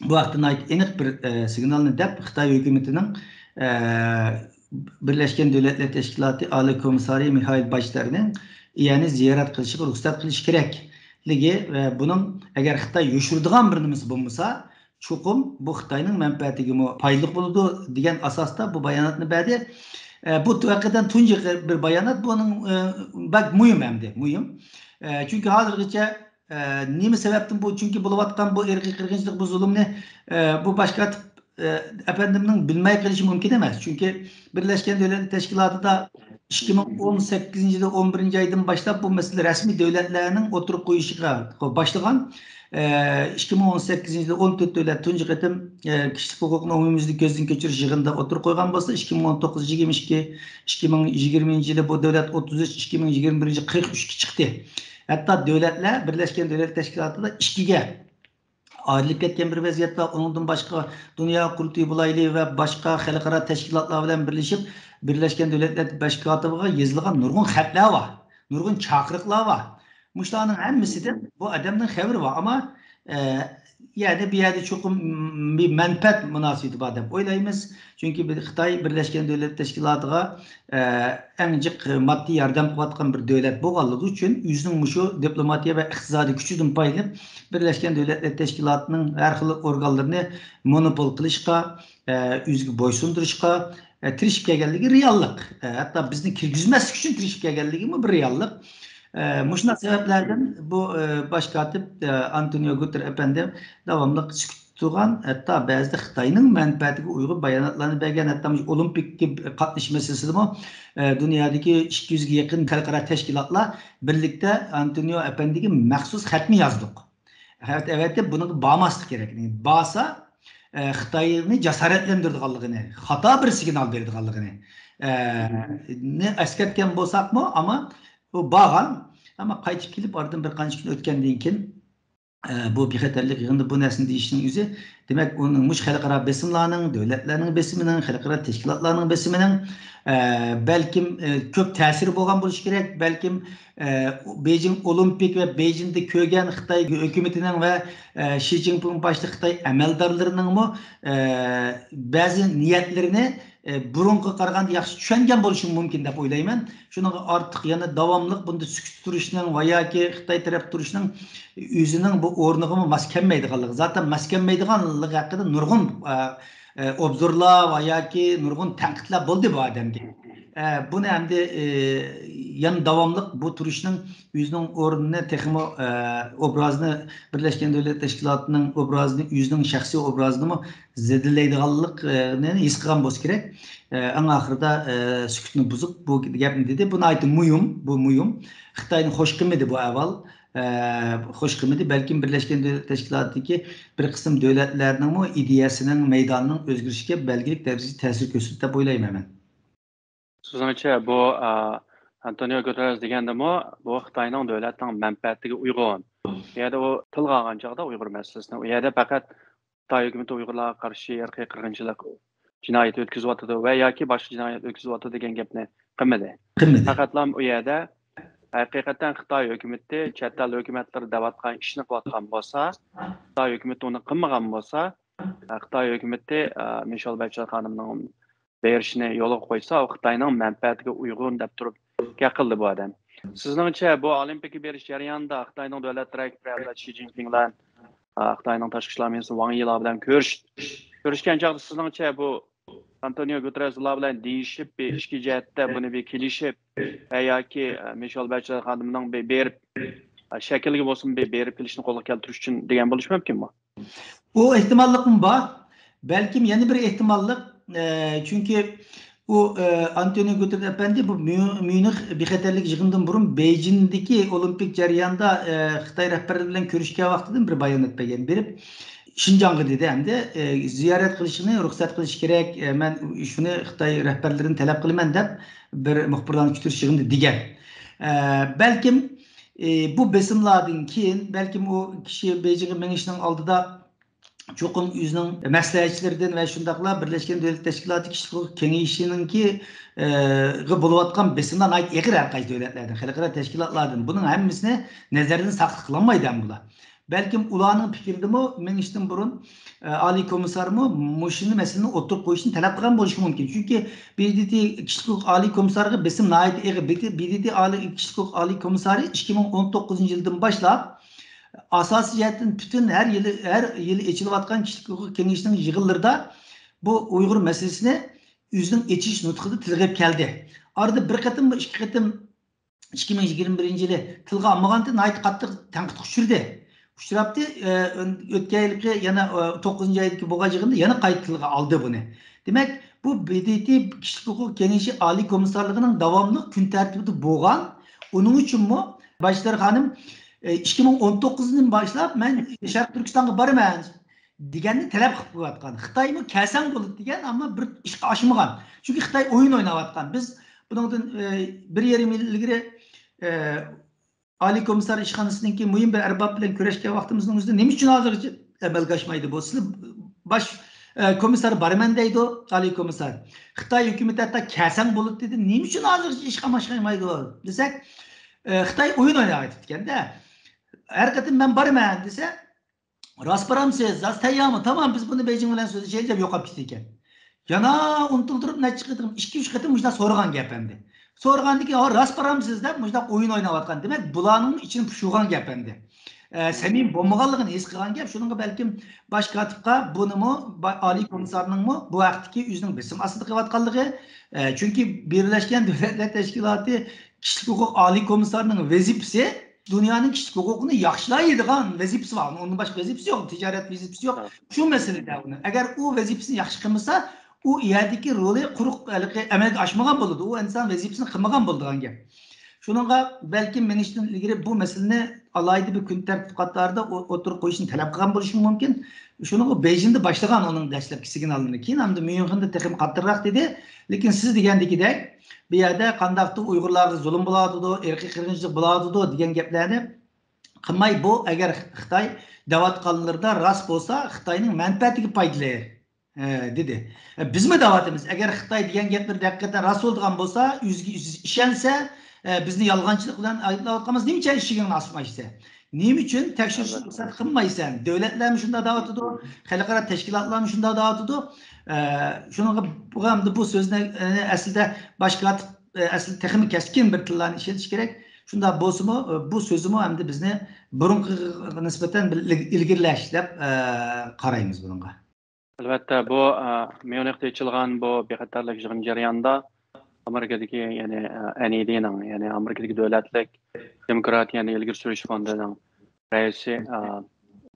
بۇ ھەقتە ناھايىتى ئېنىق بىر، ئە، سىگنالنى دەپ، خىتاي ھۆكۈمىتىنىڭ، ئە، بىرلەشكەن دۆلەتلەر تەشكىلاتى ئالىي كومىسسارى مىخائىل باچلېتنىڭ ئۇ يەرنى زىيارەت قىلىشىغا رۇخسەت قىلىش كېرەكلىكى ۋە بۇنىڭ ئەگەر خىتاي يوشۇرىدىغان بىر نېمىسى بولمىسا، چوقۇم بۇ خىتاينىڭ مەنپەئەتىگىمۇ پايدىلىق بولىدۇ دېگەن ئاساستا بۇ باياناتنى بەردى. ئە، بۇ ھەقىقەتەن تۇنجى بىر بايانات، بۇنىڭ، ئە، بەك مۇھىم ئەمدى، مۇھىم. ئە، چۈنكى ھازىرغىچە، ئە، نېمە سەۋەبتىن بۇ؟ چۈنكى بولۇۋاتقان بۇ ئىرقىي قىرغىنچىلىق، بۇ زۇلۇمنى، ئە، بۇ باش كاتىپ، ئە، ئەپەندىمنىڭ بىلمەي قېلىشى مۇمكىن ئەمەس. چۈنكى بىرلەشكەن دۆلەتلەر تەشكىلاتىدا ئىككى مىڭ ئون سەككىزىنچى يىلى ئون بىرىنچى ئايدىن باشلاپ بۇ مەسىلە رەسمىي دۆلەتلەرنىڭ ئوتتۇرىغا قويۇشىغا باشلىغان. ئىككى مىڭ ئون سەككىزىنچى يىلى ئون تۆت دۆلەت تۇنجى قېتىم كىشىلىك ھوقۇقنى ئومۇميۈزلۈك كۆزدىن كەچۈرۈش يىغىنىدا ئوتتۇرىغا قويغان بولسا، ئىككى مىڭ ئون توققۇز يىگىرمە ئىككى، ئىككى مىڭ يىگىرمىنچى يىلى بۇ دۆلەت ئوتتۇز ئۈچ، ئىككى مىڭ يىگىرمە بىرىنچى يىلى قىرىق ئۈچكە چىقتى. ھەتتا دۆلەتلەر، بىرلەشكەن دۆلەتلەر تەشكىلاتىدا ئىككىگە ئايرىلىپ كەتكەن بىر ۋەزىيەت بار. ئۇنىڭدىن باشقا دۇنيا قۇرۇلتىيى بولايلى ۋە باشقا خەلقئارا تەشكىلاتلار بىلەن بىرلىشىپ، بىرلەشكەن دۆلەتلەر تەشكىلاتىغا يېزىلغان نۇرغۇن خەتلەر بار، نۇرغۇن چاقىرىقلار بار. مۇشۇلارنىڭ ھەممىسىدىن بۇ ئادەمنىڭ خەۋىرى بار، ئەمما، ئە، يەنى بۇ يەردە چوقۇم بىر مەنپەئەت مۇناسىۋىتى بار دەپ ئويلايمىز. چۈنكى بىر خىتاي بىرلەشكەن دۆلەتلەر تەشكىلاتىغا، ئە، ئەڭ جىق ماددىي ياردەم قىلىۋاتقان بىر دۆلەت بولغانلىقى ئۈچۈن، ئۆزىنىڭ مۇشۇ دىپلوماتىيە ۋە ئىقتىسادىي كۈچىدىن پايدىلىنىپ، بىرلەشكەن دۆلەتلەر تەشكىلاتىنىڭ ھەر خىل ئورگانلىرىنى مونوپول قىلىشقا، ئە، ئۆزىگە بويسۇندۇرۇشقا، ئە، تىرىشىپ كەلگەنلىكى رېئاللىق. ئە، ھەتتا بىزنى كىرگۈزمەسلىك ئۈچۈن تىرىشىپ كەلگەنلىكىمۇ بىر رېئاللىق. ئە، مۇشۇنداق سەۋەبلەردىن بۇ، ئە، باش كاتىپ، ئە، ئانتونىيو گۇتېرېش ئەپەندى داۋاملىق سۈكۈتتە تۇرغان، ھەتتا بەزىدە خىتاينىڭ مەنپەئەتىگە ئۇيغۇن باياناتلارنى بەرگەن، ھەتتا مۇشۇ ئولىمپىككە قاتنىشىش مەسىلىسىدىمۇ، ئە، دۇنيادىكى ئىككى يۈزگە يېقىن خەلقئارا تەشكىلاتلار بىرلىكتە ئانتونىيو ئەپەندىگە مەخسۇس خەتمۇ يازدۇق. ئەۋەتتى، بۇنىڭغا بارماسلىق كېرەك. بارسا، ئە، خىتاينى جاسارەتلەندۈرىدىغانلىقىنى، خاتا بىر سىگنال بېرىدىغانلىقىنى، ئە، نى ئەسكەرتكەن بولساقمۇ، ئەمما ئۇ بارغان، ئەمما قايتىپ كېلىپ، ئارىدىن بىر قانچە كۈن ئۆتكەندىن كېيىن، ئە، بۇ بىخەتەرلىك يىغىنىدا بۇ نەرسىنى دېيىشنىڭ ئۆزى، دېمەك، ئۇنىڭ مۇشۇ خەلقئارا بېسىملارنىڭ، دۆلەتلەرنىڭ بېسىمىنىڭ، خەلقئارا تەشكىلاتلارنىڭ بېسىمىنىڭ، ئە، بەلكىم، ئە، كۆپ تەسىرى بولغان بولۇشى كېرەك، بەلكىم، ئە، بېيجىڭ ئولىمپىك ۋە بېيجىڭدا كۆرگەن خىتاي ھۆكۈمىتىنىڭ ۋە، ئە، شى جىنپىڭ باشلىق خىتاي ئەمەلدارلىرىنىڭمۇ، ئە، بەزى نىيەتلىرىنى، ئە، بۇرۇنقىغا قارىغاندا ياخشى چۈشەنگەن بولۇشى مۇمكىن دەپ ئويلايمەن. شۇنىڭغا ئارتۇق يەنە داۋاملىق بۇندا سۈكۈتتە تۇرۇشنىڭ ۋە ياكى خىتاي تەرەپتە تۇرۇشنىڭ ئۆزىنىڭ بۇ ئورنىغىمۇ ماس كەلمەيدىغانلىقى، زاتەن ماس كەلمەيدىغانلىقى ھەققىدە نۇرغۇن، ئە، ئە، ئوبزورلار ۋە ياكى نۇرغۇن تەنقىدلەر بولدى بۇ ئادەمگە. ئە، بۇنى ئەمدى، ئە، يەنە داۋاملىق بۇ تۇرۇشنىڭ ئۆزىنىڭ ئورنىنى تېخىمۇ، ئە، ئوبرازىنى، بىرلەشكەن دۆلەت تەشكىلاتىنىڭ ئوبرازىنى، ئۆزىنىڭ شەخسىي ئوبرازىنىمۇ زېدىلەيدىغانلىقىنى ھېس قىلغان بولسا كېرەك. ئە، ئەڭ ئاخىرىدا، ئە، سۈكۈتنى بۇزۇپ، بۇ گەپنى دېدى. بۇ ناھايىتى مۇھىم، بۇ مۇھىم. خىتاينى خوش قىلمىدى بۇ ئەھۋال. ئە، خوش قىلمىدى. بەلكىم بىرلەشكەن دۆلەت تەشكىلاتىدىكى بىر قىسىم دۆلەتلەرنىڭمۇ ئىدىيەسىنىڭ، مەيدانىنىڭ ئۆزگىرىشىگە بەلگىلىك دەرىجىدە تەسىر كۆرسىتىدۇ دەپ ئويلايمەن مەن. سىزنىڭچە بۇ، ئە، ئانتونىيو گۇتېرېز دېگەندىمۇ بۇ خىتاينىڭ دۆلەتنىڭ مەنپەئەتىگە ئۇيغۇن. بۇ يەردە ئۇ تىلغا ئالغان چاغدا ئۇيغۇر مەسىلىسىنى، ئۇ يەردە پەقەت خىتاي ھۆكۈمىتى ئۇيغۇرلارغا قارشى ئىرقىي قىرغىنچىلىق جىنايىتى ئۆتكۈزۈۋاتىدۇ ۋە ياكى باشقا جىنايەت ئۆتكۈزۈۋاتىدۇ دېگەن گەپنى قىلمىدى. قىلمىدى. پەقەتلا ئۇ يەردە ھەقىقەتەن خىتاي ھۆكۈمىتى چەت ئەل ھۆكۈمەتلىرى دەۋاتقان ئىشنى قىلىۋاتقان بولسا، خىتاي ھۆكۈمىتى ئۇنى قىلمىغان بولسا، خىتاي ھۆكۈمىتى، ئە، مىشېل بەچلەر خانىمنىڭ بېرىشىنى يولغا قويسا، ئۇ خىتاينىڭ مەنپەئەتىگە ئۇيغۇن دەپ تۇرۇپ گەپ قىلدى بۇ ئادەم. سىزنىڭچە بۇ ئولىمپىككا بېرىش جەريانىدا خىتاينىڭ دۆلەت رەھبىرى ئەۋلاد شى جىنپىڭ بىلەن، ئا، خىتاينىڭ تاشقى ئىشلار مىنىستىرى ۋاڭ يىلار بىلەن كۆرۈش-، كۆرۈشكەن چاغدا سىزنىڭچە بۇ ئانتونىيو گۇتېرېز ئۇلار بىلەن دېيىشىپ، بىر ئىچكى جەھەتتە بۇنى بىر كېلىشىپ ۋە ياكى، ئا، مىشېل بەچلەر خانىمنىڭ بىر بېرىپ، ئا، شەكىلگە بولسىمۇ بىر بېرىپ كېلىشنى قولغا كەلتۈرۈش ئۈچۈن دېگەن بولۇشى مۇمكىنمۇ؟ ئۇ ئېھتىماللىقمۇ بار. بەلكىم يەنە بىر ئېھتىماللىق، ئە، چۈنكى ئۇ، ئە، ئانتونىيو گۇتېرېش ئەپەندى بۇ ميۇ-، ميۇنخ بىخەتەرلىك يىغىنىدىن بۇرۇن بېيجىڭدىكى ئولىمپىك جەريانىدا، ئە، خىتاي رەھبەرلىرى بىلەن كۆرۈشكەن ۋاقتىدىن بىر بايانات بەرگەن. بېرىپ شىنجاڭغا دېدى ھەمدە، ئە، زىيارەت قىلىشنى رۇخسەت قىلىش كېرەك، ئە، مەن شۇنى خىتاي رەھبەرلىرىدىن تەلەپ قىلىمەن دەپ بىر مۇخبىرلارنى كۈتتۈرۈش يىغىنىدا دېگەن. ئە، بەلكىم، ئە، بۇ بېسىملاردىن كېيىن، بەلكىم ئۇ كىشى بېيجىڭغا مېڭىشنىڭ ئالدىدا چوقۇم ئۆزىنىڭ مەسلىھەتچىلىرىدىن ۋە شۇنداقلا بىرلەشكەن دۆلەتلەر تەشكىلاتى كىشىلىك ھوقۇق كېڭىشىنىڭكى، ئە، غا بولۇۋاتقان بېسىملار ناھايىتى ئېغىر ھەر قايسى دۆلەتلەردىن، خەلقئارا تەشكىلاتلاردىن. بۇنىڭ ھەممىسىنى نەزەردىن ساقىت قىلالمايدۇ ھەم بۇلار. بەلكىم ئۇلارنىڭ پىكرىدىمۇ مېڭىشتىن بۇرۇن، ئە، ئالىي كومىسسارمۇ مۇشۇنى مەسىلىنى ئوتتۇرىغا قويۇشنى تەلەپ قىلغان بولۇشى مۇمكىن. چۈنكى ب د ت كىشىلىك ھوقۇق ئالىي كومىسسارىغا بېسىم ناھايىتى ئېغىر. ب د ت ئالىي، كىشىلىك ھوقۇق ئالىي كومىسسارى ئىككى مىڭ ئون توققۇزىنچى يىلدىن باشلاپ ئاساسىي جەھەتتىن پۈتۈن ھەر يىلى، ھەر يىلى ئېچىلىۋاتقان كىشىلىك ھوقۇق كېڭىشىنىڭ يىغىنلىرىدا بۇ ئۇيغۇر مەسىلىسىنى ئۆزىنىڭ ئېچىش نۇتقىدا تىلغا ئېلىپ كەلدى. ئارىدا بىر قېتىم، بۇ ئىككى قېتىم ئىككى مىڭ يىگىرمە بىرىنچى يىلى تىلغا ئالمىغانتى ناھايىتى قاتتىق تەنقىدكە ئۇچرىدى. ئۇچراپتۇ، ئە، ئۆن-، ئۆتكەن يىلقى يەنە، ئە، توققۇزىنچى ئايدىكى بولغان يىغىندا يەنە قايتا تىلغا ئالدى بۇنى. دېمەك، بۇ ب د ت كىشىلىك ھوقۇق كېڭىشى ئالىي كومىسسارلىقىنىڭ داۋاملىق كۈن تەرتىبىدە بولغان. ئۇنىڭ ئۈچۈنمۇ باش سەرخانىم، ئىككى مىڭ ئون توققۇزدىن باشلاپ مەن شەرقىي تۈركىستانغا بارىمەن دېگەننى تەلەپ قىلىپ قويۇۋاتقان. خىتايمۇ كەلسەڭ بولىدۇ دېگەن، ئەمما بىر ئىشقا ئاشمىغان. چۈنكى خىتاي ئويۇن ئويناۋاتقان. بىز بۇنىڭدىن بىر يېرىم يىل ئىلگىرى ئالىي كومىسسار ئىشخانىسىنىڭكى مۇھىم بىر ئەرباب بىلەن كۆرۈشكەن ۋاقتىمىزنىڭ ئۆزىدە نېمە ئۈچۈن ھازىرغىچە ئەمەلگە ئاشمايدۇ بۇ؟ سىلى باش كومىسسار بارىمەن دەيدۇ، ئالىي كومىسسار. خىتاي ھۆكۈمىتى ھەتتا كەلسەڭ بولىدۇ دېدى. نېمە ئۈچۈن ھازىرغىچە ئىشقا ئاشمايدۇ دېسەك، خىتاي ئويۇن ئويناۋېتىپتىكەن-دە. ھەر قېتىم مەن بارىمەن دېسە، راست بارامسىز؟ ھازىر تەييارمۇ؟ تامام، بىز بۇنى بېيجىڭ بىلەن سۆزلىشەيلى دەپ يوقاپ كېتىدىكەن. يەنە ئۇنتۇلدۇرۇپ نەچچە قېتىم، ئىككى، ئۈچ قېتىم مۇشۇنداق سورىغان گەپ ئەمدى. سورىغاندىن كېيىن، ھا، راست بارامسىز دەپ مۇشۇنداق ئويۇن ئويناۋاتقان. دېمەك، بۇلارنىڭ ئىچىنى پۇشۇرغان گەپ ئەمدى. ئە، سەمىمىي بولمىغانلىقىنى ھېس قىلغان گەپ. شۇنىڭغا بەلكىم باش كاتىپقا بۇنىمۇ، با-، ئالىي كومىسسارنىڭمۇ بۇ ھەقتىكى ئۆزىنىڭ بېسىم ئاستىدا قېلىۋاتقانلىقى، ئە، چۈنكى بىرلەشكەن دۆلەتلەر تەشكىلاتى كىشىلىك ھوقۇق ئالىي كومىسسارىنىڭ ۋەزىپىسى دۇنيانىڭ كىشىلىك ھوقۇقىنى ياخشىلايدىغان ۋەزىپىسى بار. ئۇنىڭدىن باشقا ۋەزىپىسى يوق، تىجارەت ۋەزىپىسى يوق. شۇ مەسىلىدە ئۇنى، ئەگەر ئۇ ۋەزىپىسىنى ياخشى قىلمىسا، ئۇ يەردىكى رولى قۇرۇق ھېلىقى ئەمەلگە ئاشمىغان بولىدۇ. ئۇ ئىنسان ۋەزىپىسىنى قىلمىغان بولىدىغان گەپ. شۇنىڭغا بەلكىم مېنىڭچىدىن ئىلگىرى بۇ مەسىلىنى ئالاھىدە بىر كۈن تەرتىپ قاتارىدا ئو-، ئوتتۇرىغا قويۇشنى تەلەپ قىلغان بولۇشىمۇ مۇمكىن. شۇنىڭغا بېيجىڭدا باشلىغان ئۇنىڭ دەسلەپكى سىگنالىنى. كېيىن ئەمدى ميۇنخېندا تېخىمۇ قاتتىقراق دېدى. لېكىن سىز دېگەندىكىدەك، بۇ يەردە قانداقتۇر ئۇيغۇرلارغا زۇلۇم بولۇۋاتىدۇ، ئىرقىي قىرغىنچىلىق بولۇۋاتىدۇ دېگەن گەپلەرنى قىلماي، بۇ ئەگەر خىتاي دەۋاتقانلىرىدا راست بولسا، خىتاينىڭ مەنپەئەتىگە پايدىلىق، ئە، دېدى. ئە، بىزمۇ دەۋاتىمىز، ئەگەر خىتاي دېگەن گەپلىرى ھەقىقەتەن راست بولىدىغان بولسا، ئۆزىگە ئۆزى ئىشەنسە، ئە، بىزنى يالغانچىلىق بىلەن ئايىبلاۋاتقانمىز، نېمە ئۈچۈن ئىشىكىڭنى ئاچمايسەن؟ نېمە ئۈچۈن تەكشۈرۈشنى رۇخسەت قىلمايسەن؟ دۆلەتلەرمۇ شۇنداق دەۋاتىدۇ، خەلقئارا تەشكىلاتلارمۇ شۇنداق دەۋاتىدۇ. ئە، شۇنىڭغا بۇ، ئەمدى بۇ سۆزنى، ئە، ئەسلىدە باش كاتىپ، ئە، ئەسلىدە تېخىمۇ كەسكىن بىر تىللارنى ئىشلىتىش كېرەك. شۇنداق بولسىمۇ، ئە، بۇ سۆزىمۇ ئەمدى بىزنى بۇرۇنقىغا نىسبەتەن بىر ئىل-، ئىلگىرىلەش دەپ، ئە، قارايمىز بۇنىڭغا. ئەلۋەتتە، بۇ، ئە، ميۇنختا ئېچىلغان بۇ بىخەتەرلىك يىغىنى جەريانىدا ئامېرىكىدىكى، يەنى، ئە، ئەن ئى دىنىڭ، يەنى ئامېرىكىدىكى دۆلەتلىك دېموكراتىيەنى ئىلگىرى سۈرۈش فوندىنىڭ رەئىسى، ئە،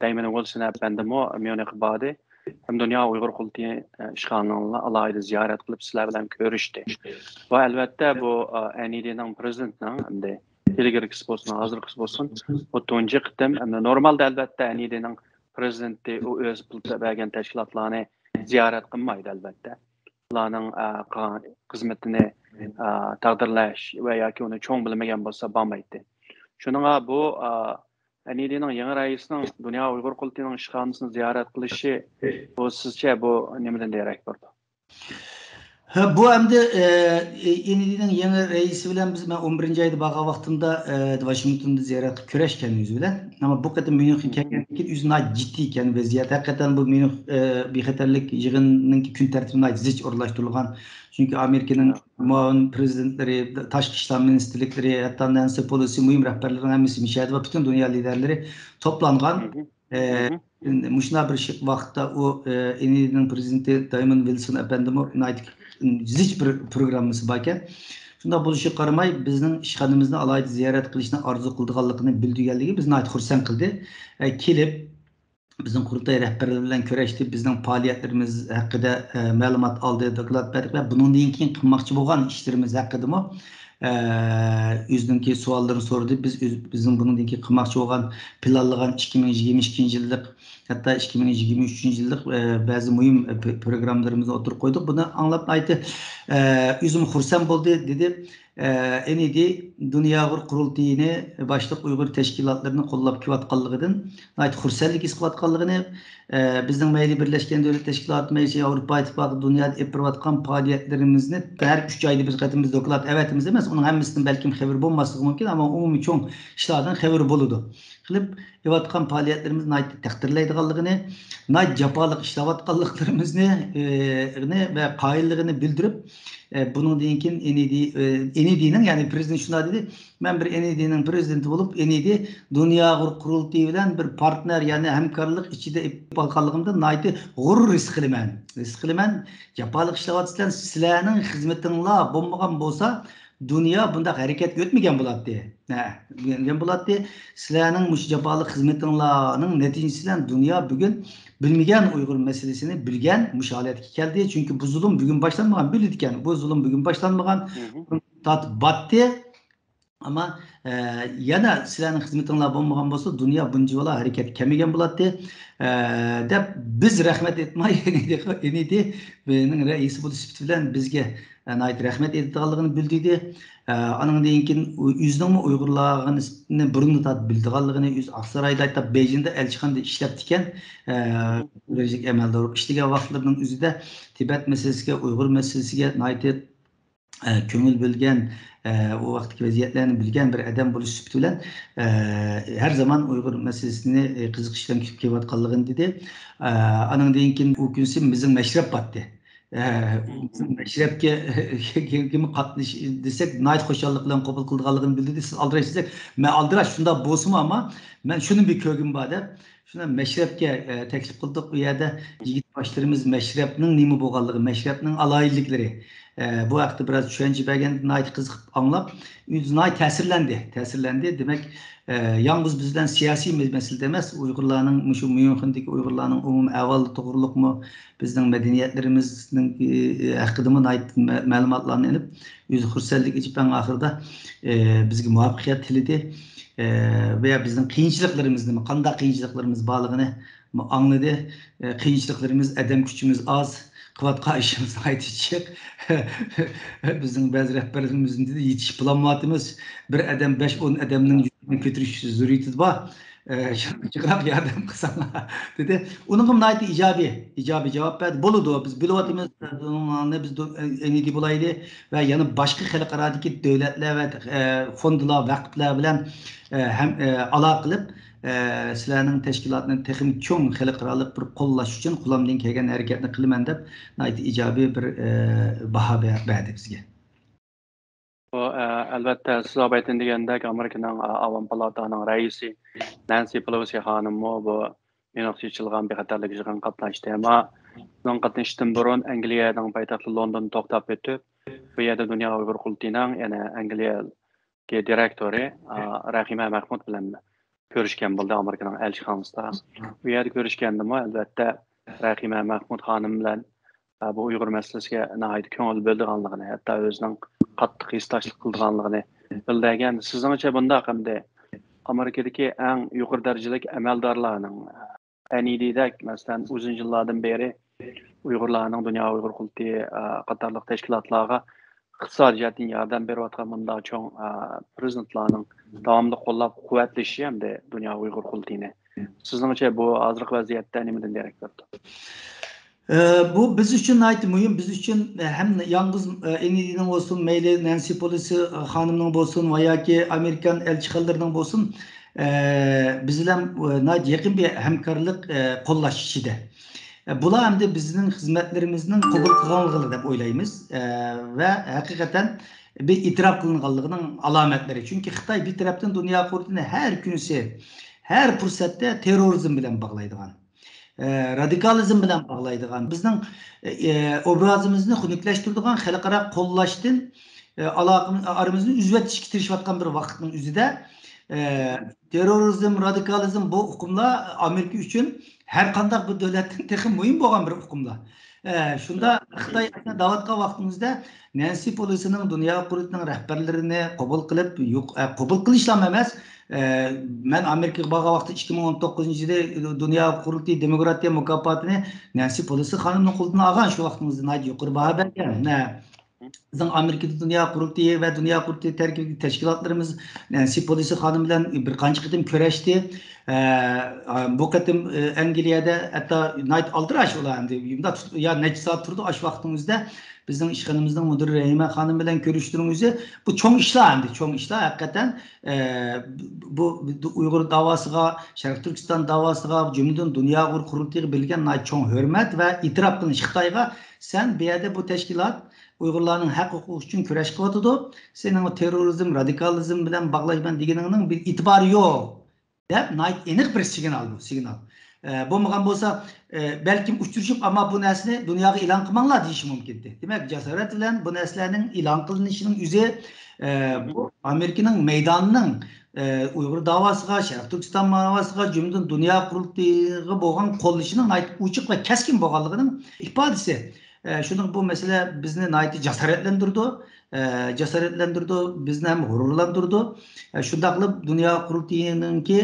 دەيمىن ۋىلسون ئەپەندىمۇ ميۇنخقا باردى. ھەم دۇنيا ئۇيغۇر قۇرۇلتىيى، ئە، ئىشخانىنى ئالاھىدە زىيارەت قىلىپ، سىلەر بىلەن كۆرۈشتى. ۋە ئەلۋەتتە، بۇ، ئە، ئەن ئى دىنىڭ پرېزىدېنتىنىڭ ئەمدى ئىلگىرىكىسى بولسۇن، ھازىرقىسى بولسۇن، بۇ تۇنجى قېتىم. ئەمدى نورمالدا، ئەلۋەتتە، ئەن ئى دىنىڭ پرېزىدېنتى ئۇ ئۆزى پۇل بەرگەن تەشكىلاتلارنى زىيارەت قىلمايدۇ، ئەلۋەتتە. ئۇلارنىڭ، ئە، قىلغان خىزمىتىنى، ئە، تەقدىرلەش ۋە ياكى ئۇنى چوڭ بىلمىگەن بولسا بارمايتتى. شۇنىڭغا بۇ، ئە، ئەن ئى دىنىڭ يېڭى رەئىسىنىڭ دۇنيا ئۇيغۇر قۇرۇلتىيىنىڭ ئىشخانىسىنى زىيارەت قىلىشى، بۇ سىزچە بۇ نېمىدىن دېرەك بېرىدۇ؟ ھە، بۇ ئەمدى، ئە، ئېن ئى دىنىڭ يېڭى رەئىسى بىلەن بىز، مەن ئون بىرىنچى ئايدا بارغان ۋاقتىمدا، ئە، ۋاشىنگتوندا زىيارەتكە كۆرۈشكەن ئۆزى بىلەن. ئەمما بۇ قېتىم ميۇنخېنگە كەلگەندىن كېيىن ئۆزى ناھايىتى جىددىي ئىكەن ۋەزىيەت. ھەقىقەتەن بۇ ميۇنخ، ئە، بىخەتەرلىك يىغىنىنىڭكى كۈن تەرتىپى ناھايىتى زىچ ئورۇنلاشتۇرۇلغان. چۈنكى ئامېرىكىنىڭ مۇئاۋىن پرېزىدېنتلىرى، تاشقى ئىشلار مىنىستىرلىكلىرى، ھەتتا نەنسى پېلوسى، مۇھىم رەھبەرلەرنىڭ ھەممىسى مۇشۇ يەردە ۋە پۈتۈن دۇنيا لىدەرلىرى توپلانغان. ئە، مۇشۇنداق بىر شى-، ۋاقىتتا ئۇ، ئە، ئېن ئى دىنىڭ پرېزىدېنتى دايموند ۋىلسون ئەپەندىمۇ ناھايىتى زىچ بىر پروگراممىسى باركەن. شۇنداق بولۇشىغا قارىماي، بىزنىڭ ئىشخانىمىزنى ئالاھىدە زىيارەت قىلىشنى ئارزۇ قىلىدىغانلىقىنى بىلدۈرگەنلىكى بىزنى ناھايىتى خۇرسەن قىلدى. ئە، كېلىپ، بىزنىڭ قۇرۇلتاي رەھبەرلىرى بىلەن كۆرۈشتى، بىزنىڭ پائالىيەتلىرىمىز ھەققىدە، ئە، مەلۇمات ئالدى، دوكلات بەردۇق ۋە بۇنىڭدىن كېيىن قىلماقچى بولغان ئىشلىرىمىز ھەققىدىمۇ، ئە، ئۆزىنىڭكى سوئاللىرىنى سورىدى. بىز ئۆز-، بىزنىڭ بۇنىڭدىن كېيىن قىلماقچى بولغان، پىلانلىغان ئىككى مىڭ يىگىرمە ئىككىنچى يىللىق، ھەتتا ئىككى مىڭ يىگىرمە ئۈچىنچى يىللىق، ئە، بەزى مۇھىم، ئە، پ-، پروگراممىلىرىمىزنى ئوتتۇرىغا قويدۇق. بۇنى ئاڭلاپ ناھايىتى، ئە، ئۆزىمۇ خۇرسەن بولدى، دېدى. ئە، ئېن ئى دى دۇنيا ئۇيغۇر قۇرۇلتىيىنى، باشلىق ئۇيغۇر تەشكىلاتلىرىنى قوللاپ كېلىۋاتقانلىقىدىن ناھايىتى خۇرسەنلىك ھېس قىلىۋاتقانلىقىنى، ئە، بىزنىڭ مەيلى بىرلەشكەن دۆلەتلەر تەشكىلاتى، مەيلى ئاۋروپا ئىتتىپاقى دۇنيادا ئېلىپ بېرىۋاتقان پائالىيەتلىرىمىزنى ھەر ئۈچ ئايدا بىر قېتىم بىز دوكلات ئەۋەتىمىز ئەمەس، ئۇنىڭ ھەممىسىدىن بەلكىم خەۋىرى بولماسلىقى مۇمكىن، ئەمما ئومۇمىي چوڭ ئىشلاردىن خەۋىرى بولىدۇ. قىلىپ، قىلىۋاتقان پائالىيەتلىرىمىزنى ناھايىتى تەقدىرلەيدىغانلىقىنى، ناھايىتى جاپالىق ئىشلەۋاتقانلىقلىرىمىزنى، ئى، نى ۋە قايىللىقىنى بىلدۈرۈپ، ئى، بۇنىڭدىن كېيىن ئېن ئى دى، ئى، ئېن ئى دىنىڭ، يەنى پرېزىدېنت شۇنداق دېدى، مەن بىر ئېن ئى دىنىڭ پرېزىدېنتى بولۇپ، ئېن ئى دى دۇنيا ئۇيغۇر قۇرۇلتىيى بىلەن بىر پارتنېر، يەنى ھەمكارلىق ئىچىدە ئېلىپ بارغانلىقىمدىن ناھايىتى غۇرۇر ھېس قىلىمەن. ھېس قىلىمەن، جاپالىق ئىشلەۋاتىسىلەر، سىلەرنىڭ خىزمىتىڭلار بولمىغان بولسا، دۇنيا بۇنداق ھەرىكەتكە ئۆتمىگەن بولاتتى. ھە، ئۆتمىگەن بولاتتى. سىلەرنىڭ مۇشۇ جاپالىق خىزمىتىڭلارنىڭ نەتىجىسى بىلەن دۇنيا بۈگۈن بىلمىگەن ئۇيغۇر مەسىلىسىنى بىلگەن مۇشۇ ھالەتكە كەلدى. چۈنكى بۇ زۇلۇم بۈگۈن باشلانمىغان، بىلىدىكەن. بۇ زۇلۇم بۈگۈن باشلانمىغان. تارتىپ باتتى. ئەمما، ئە، يەنە سىلەرنىڭ خىزمىتىڭلار بولمىغان بولسا، دۇنيا بۇنچىۋالا ھەرىكەتكە كەلمىگەن بولاتتى، ئە، دەپ بىز رەھمەت ئېيتماي، ئېنىدى، ئېنىدى بىزنىڭ رەئىسى بولۇش سۈپىتى بىلەن بىزگە، ئە، ناھايىتى رەھمەت ئېيتىدىغانلىقىنى بىلدۈردى. ئە، ئانىڭدىن كېيىن ئۆ-، ئۆزىنىڭمۇ ئۇيغۇرلارنى بۇرۇندىن تارتىپ بىلىدىغانلىقىنى، ئۆزى ئاقسارايدا، ھەتتا بېيجىڭدا ئەلچىخانىدا ئىشلەپتىكەن، ئە، دەرىجىلىك ئەمەلدار بولۇپ ئىشلىگەن ۋاقىتلىرىنىڭ ئۆزىدە تىبەت مەسىلىسىگە، ئۇيغۇر مەسىلىسىگە ناھايىتى ئە، كۆڭۈل بۆلگەن، ئە، ئۇ ۋاقىتتىكى ۋەزىيەتلەرنى بىلگەن بىر ئادەم بولۇش سۈپىتى بىلەن، ئە، ھەر زامان ئۇيغۇر مەسىلىسىنى، ئە، قىزىقىش بىلەن كۈتۈپ كېلىۋاتقانلىقىنى دېدى. ئە، ئانىڭدىن كېيىن ئۇ كۈنسى بىزنىڭ مەشرەپ باتتى. ئە، بىزنىڭ مەشرەپكە كىم قاتنىش دېسەك، ناھايىتى خۇشاللىق بىلەن قوبۇل قىلىدىغانلىقىنى بىلدۈردى. سىز ئالدىراش دېسەك، مەن ئالدىراش، شۇنداق بولسىمۇ، ئەمما مەن شۇنى بىر كۆرگۈم بار دەپ، شۇنداق مەشرەپكە، ئە، تەكلىپ قىلدۇق. ئۇ يەردە يىگىت باشلىرىمىز مەشرەپنىڭ نېمە بولغانلىقى، مەشرەپنىڭ ئالاھىدىلىكلىرى، ئە، بۇ ھەقتە بىراز چۈشەنچە بەرگەندە ناھايىتى قىزىقىپ ئاڭلاپ، ئۆزى ناھايىتى تەسىرلەندى، تەسىرلەندى. دېمەك، ئە، يالغۇز بىز بىلەن سىياسىي مەسىلىدە ئەمەس، ئۇيغۇرلارنىڭ، مۇشۇ ميۇنخېندىكى ئۇيغۇرلارنىڭ ئومۇمىي ئەھۋالى توغرۇلۇقمۇ، بىزنىڭ مەدەنىيەتلىرىمىزنىڭ، ئە، ھەققىدىمۇ ناھايىتى مە-، مەلۇماتلارنى ئېلىپ، ئۆزى خۇرسەنلىك ئېچىپ، ئەڭ ئاخىرىدا، ئە، بىزگە مۇۋەپپەقىيەت تىلىدى. ئە، ۋە بىزنىڭ قىيىنچىلىقلىرىمىزنىمۇ، قانداق قىيىنچىلىقلىرىمىز بارلىقىنى ئاڭلىدى. ئە، قىيىنچىلىقلىرىمىز، ئادەم كۈچىمىز ئاز، قىلىۋاتقان ئىشىمىز ناھايىتى جىق. بىزنىڭ بەزى رەھبەرلىرىمىز دېدى، يېتىشىپ بولالمايۋاتىمىز. بىر ئادەم بەش، ئون ئادەمنىڭ يۈكىنى كۆتۈرۈش زۆرۈرىيىتى بار. ئە، شۇنىڭغا جىقراق ياردەم قىلساڭلار، دېدى. ئۇنىڭغا ناھايىتى ئىجابىي، ئىجابىي جاۋاب بەردى. بولىدۇ، بىز بىلىۋاتىمىز، بۇنى بىز دۇ-، ئەنىدى بولايلى ۋە يەنە باشقا خەلقئارادىكى دۆلەتلەر ۋە، ئە، فوندلار، ۋەقىپلەر بىلەن، ئە، ھەم، ئە، ئالاقە قىلىپ، ئە، سىلەرنىڭ تەشكىلاتنى تېخىمۇ چوڭ خەلقئارالىق بىر قوللاش ئۈچۈن قولۇمدىن كەلگەن ھەرىكەتنى قىلىمەن دەپ، ناھايىتى ئىجابىي بىر، ئە، باھا بە-، بەردى بىزگە. بۇ، ئە، ئەلۋەتتە، سىز ئاۋۋال دېگەندەك، ئامېرىكىنىڭ، ئە، ئاۋام پالاتانىڭ رەئىسى نەنسى پېلوسى خانىممۇ بۇ ميۇنختا ئېچىلغان بىخەتەرلىك يىغىنىغا قاتناشتى. ئەمما بۇنىڭ قاتنىشىشتىن بۇرۇن ئەنگلىيەنىڭ پايتەختى لوندوندا توختاپ ئۆتۈپ، بۇ يەردە دۇنيا ئۇيغۇر قۇرۇلتىيىنىڭ، يەنى ئەنگلىيەدىكى دىرېكتورى، ئا، رەھىمە مەخمۇت بىلەن كۆرۈشكەن بولدى ئامېرىكىنىڭ ئەلچىخانىسىدا. بۇ يەردە كۆرۈشكەندىمۇ، ئەلۋەتتە، رەھىمە مەخمۇت خانىم بىلەن، ئا، بۇ ئۇيغۇر مەسىلىسىگە ناھايىتى كۆڭۈل بۆلىدىغانلىقىنى، ھەتتا ئۆزىنىڭ قاتتىق ھېسداشلىق قىلىدىغانلىقىنى بىلدۈرگەن. سىزنىڭچە بۇنداق ئەمدى ئامېرىكىدىكى ئەڭ يۇقىرى دەرىجىلىك ئەمەلدارلارنىڭ، ئەنىدىدەك، مەسىلەن، ئۇزۇن يىللاردىن بېرى ئۇيغۇرلارنىڭ دۇنيا ئۇيغۇر قۇرۇلتىيى، ئا، قاتارلىق تەشكىلاتلارغا ئىقتىسادىي جەھەتتىن ياردەم بېرىۋاتقان مۇنداق چوڭ، ئا، پرېزىدېنتلارنىڭ داۋاملىق قوللاپ قۇۋۋەتلىشى ئەمدى دۇنيا ئۇيغۇر قۇرۇلتىيىنى. سىزنىڭچە بۇ ھازىرقى ۋەزىيەتتە نېمىدىن دېرەك بېرىدۇ؟ ئە، بۇ بىز ئۈچۈن ناھايىتى مۇھىم. بىز ئۈچۈن، ئە، ھەم يالغۇز، ئە، ئېنىدىنىڭ بولسۇن، مەيلى نەنسى پېلوسى خانىمنىڭ بولسۇن ۋە ياكى ئامېرىكان ئەلچىخانىلىرىنىڭ بولسۇن، ئە، بىز بىلەن، ئە، ناھايىتى يېقىن بىر ھەمكارلىق، ئە، قوللاش ئىچىدە. ئە، بۇلار ئەمدى بىزنىڭ خىزمەتلىرىمىزنىڭ قوبۇل قىلغانلىقى دەپ ئويلايمىز، ئە، ۋە ھەقىقەتەن بىر ئېتىراپ قىلىنغانلىقىنىڭ ئالامەتلىرى. چۈنكى خىتاي بىر تەرەپتىن دۇنيا قۇرۇلتىيىنى ھەر كۈنسى، ھەر پۇرسەتتە تېررورىزم بىلەن باغلايدىغان، ئە، رادىكالىزم بىلەن باغلايدىغان، بىزنىڭ، ئە، ئوبرازىمىزنى خۇنۈكلەشتۈرىدىغان، خەلقئارا قوللاشتىن، ئە، ئالاقىمىز، ئارىمىزنى ئۈزۈۋېتىشكە تىرىشىۋاتقان بىر ۋاقىتنىڭ ئۆزىدە، ئە، تېررورىزم، رادىكالىزم بۇ ئۇقۇملار ئامېرىكا ئۈچۈن ھەر قانداق بىر دۆلەتتىن تېخى مۇھىم بولغان بىر ئۇقۇملار. ئە، شۇندا خىتاي دەۋاتقان ۋاقتىمىزدا نەنسى پېلوسىنىڭ دۇنيا قۇرۇلتىيىنىڭ رەھبەرلىرىنى قوبۇل قىلىپ، يۇق-، ئە، قوبۇل قىلىشلام ئەمەس، ئە، مەن ئامېرىكىغا بارغان ۋاقىتتا ئىككى مىڭ ئون توققۇزىنچى يىلى دۇنيا قۇرۇلتىيى دېموكراتىيە مۇكاپاتىنى نەنسى پېلوسى خانىمنىڭ قولىدىن ئالغان، شۇ ۋاقتىمىزدا ناھايىتى يۇقىرى باھا بەرگەن. ھە. بىزنىڭ ئامېرىكىدا دۇنيا قۇرۇلتىيى ۋە دۇنيا قۇرۇلتىيى تەركىبىدىكى تەشكىلاتلىرىمىز نەنسى پېلوسى خانىم بىلەن بىر قانچە قېتىم كۆرۈشتى. ئە، بۇ قېتىم، ئە، ئەنگلىيەدە ھەتتا ناھايىتى ئالدىراش ئۇلار ئەمدى. مۇنداق تۇت-، يا نەچچە سائەت تۇردى، ئاشۇ ۋاقىتنىڭ ئۆزىدە بىزنىڭ ئىشخانىمىزنىڭ مۇدىرى رەھىمە خانىم بىلەن كۆرۈشتۈرۈڭ ئۆزى. بۇ چوڭ ئىشلار ئەمدى، چوڭ ئىشلار ھەقىقەتەن. ئە، بۇ، بۇ ئۇيغۇر داۋاسىغا، شەرقىي تۈركىستان داۋاسىغا، جۈملىدىن دۇنيا ئۇيغۇر قۇرۇلتىيىغا بىلگەن ناھايىتى چوڭ ھۆرمەت ۋە ئېتىراپ قىلىنىش خىتايغا، سەن بۇ يەردە بۇ تەشكىلات ئۇيغۇرلارنىڭ ھەق ھوقۇقى ئۈچۈن كۈرەش قىلىۋاتىدۇ. سېنىڭ تېررورىزم، رادىكالىزم بىلەن باغلايمەن دېگىنىڭنىڭ بىر ئېتىبارى يوق، دەپ ناھايىتى ئېنىق بىر سىگنال بۇ، سىگنال. ئە، بولمىغان بولسا، ئە، بەلكىم ئۇچرىشىپ، ئەمما بۇ نەرسىنى دۇنياغا ئېلان قىلماڭلار دېيىشى مۇمكىن ئىدى. دېمەك، جاسارەت بىلەن بۇ نەرسىلەرنىڭ ئېلان قىلىنىشىنىڭ ئۆزى، ئە، بۇ ئامېرىكىنىڭ مەيدانىنىڭ، ئە، ئۇيغۇر داۋاسىغا، شەرقىي تۈركىستان داۋاسىغا، جۈملىدىن دۇنيا قۇرۇلتىيىغا بولغان قوللىشىنىڭ ناھايىتى ئوچۇق ۋە كەسكىن بولغانلىقىنىڭ ئىپادىسى. ئە، شۇنىڭ بۇ مەسىلە بىزنى ناھايىتى جاسارەتلەندۈرىدۇ، ئە، جاسارەتلەندۈرىدۇ، بىزنى ھەم غۇرۇرلاندۇرىدۇ. ئە، شۇنداقلا دۇنيا قۇرۇلتىيىنىڭكى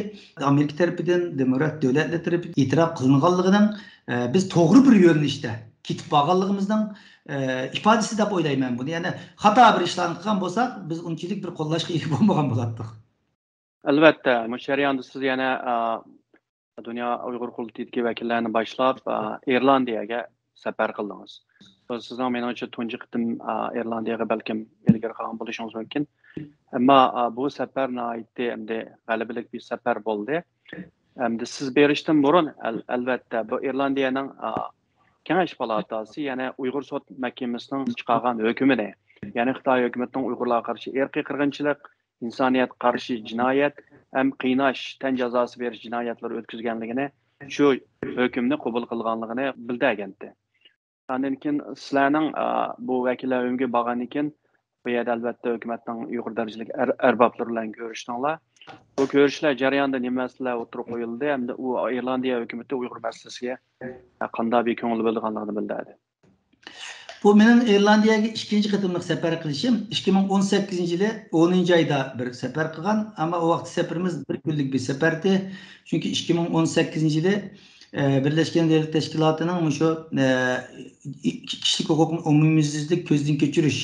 ئامېرىكا تەرىپىدىن، دېموكرات دۆلەتلەر تەرىپىدىن ئېتىراپ قىلىنغانلىقىنىڭ، ئە، بىز توغرا بىر يۆنىلىشتە كېتىپ بارغانلىقىمىزنىڭ، ئە، ئىپادىسى دەپ ئويلايمەن بۇنى. يەنى خاتا بىر ئىشلارنى قىلغان بولساق، بىز ئۇنچىلىك بىر قوللاشقا ئىگە بولمىغان بولاتتۇق. ئەلۋەتتە، مۇشۇ جەرياندا سىز يەنە، ئا، دۇنيا ئۇيغۇر قۇرۇلتىيىدىكى ۋەكىللەرنى باشلاپ، ئا، ئىرلاندىيەگە سەپەر قىلدىڭىز. بۇ سىزنىڭ مېنىڭچە تۇنجى قېتىم، ئا، ئىرلاندىيەگە بەلكىم ئىلگىرى قىلغان بولۇشىڭىز مۇمكىن. ئەمما، ئا، بۇ سەپەر ناھايىتى ئەمدى غەلىبىلىك بىر سەپەر بولدى. ئەمدى سىز بېرىشتىن بۇرۇن، ئەل-، ئەلۋەتتە، بۇ ئىرلاندىيەنىڭ، ئا، كېڭەش پالاتاسى يەنە ئۇيغۇر سوت مەھكىمىسىنىڭ چىقارغان ھۆكمىنى، يەنى خىتاي ھۆكۈمىتىنىڭ ئۇيغۇرلارغا قارشى ئىرقىي قىرغىنچىلىق، ئىنسانىيەتكە قارشى جىنايەت ھەم قىيناش، تەن جازاسى بېرىش جىنايەتلىرى ئۆتكۈزگەنلىكىنى، شۇ ھۆكۈمنى قوبۇل قىلغانلىقىنى بىلدۈرگەنتى. ئاندىن كېيىن سىلەرنىڭ، ئا، بۇ ۋەكىللەر ئۆيىگە بارغاندىن كېيىن، بۇ يەردە ئەلۋەتتە ھۆكۈمەتنىڭ يۇقىرى دەرىجىلىك ئەر-، ئەربابلىرى بىلەن كۆرۈشتۈڭلار. بۇ كۆرۈشۈشلەر جەريانىدا نېمە مەسىلىلەر ئوتتۇرىغا قويۇلدى ھەمدە ئۇ ئىرلاندىيە ھۆكۈمىتى ئۇيغۇر مەسىلىسىگە قانداق بىر كۆڭۈل بۆلىدىغانلىقىنى بىلدۈردى. بۇ مېنىڭ ئىرلاندىيەگە ئىككىنچى قېتىملىق سەپەر قىلىشىم. ئىككى مىڭ ئون سەككىزىنچى يىلى ئونىنچى ئايدا بىر سەپەر قىلغان. ئەمما ئۇ ۋاقىتتا سەپىرىمىز بىر كۈنلۈك بىر سەپەردى. چۈنكى ئىككى مىڭ ئون سەككىزىنچى يىلى، ئە، بىرلەشكەن دۆلەتلەر تەشكىلاتىنىڭ مۇشۇ، ئە، كىشىلىك ھوقۇقنى ئومۇميۈزلۈك كۆزدىن كەچۈرۈش،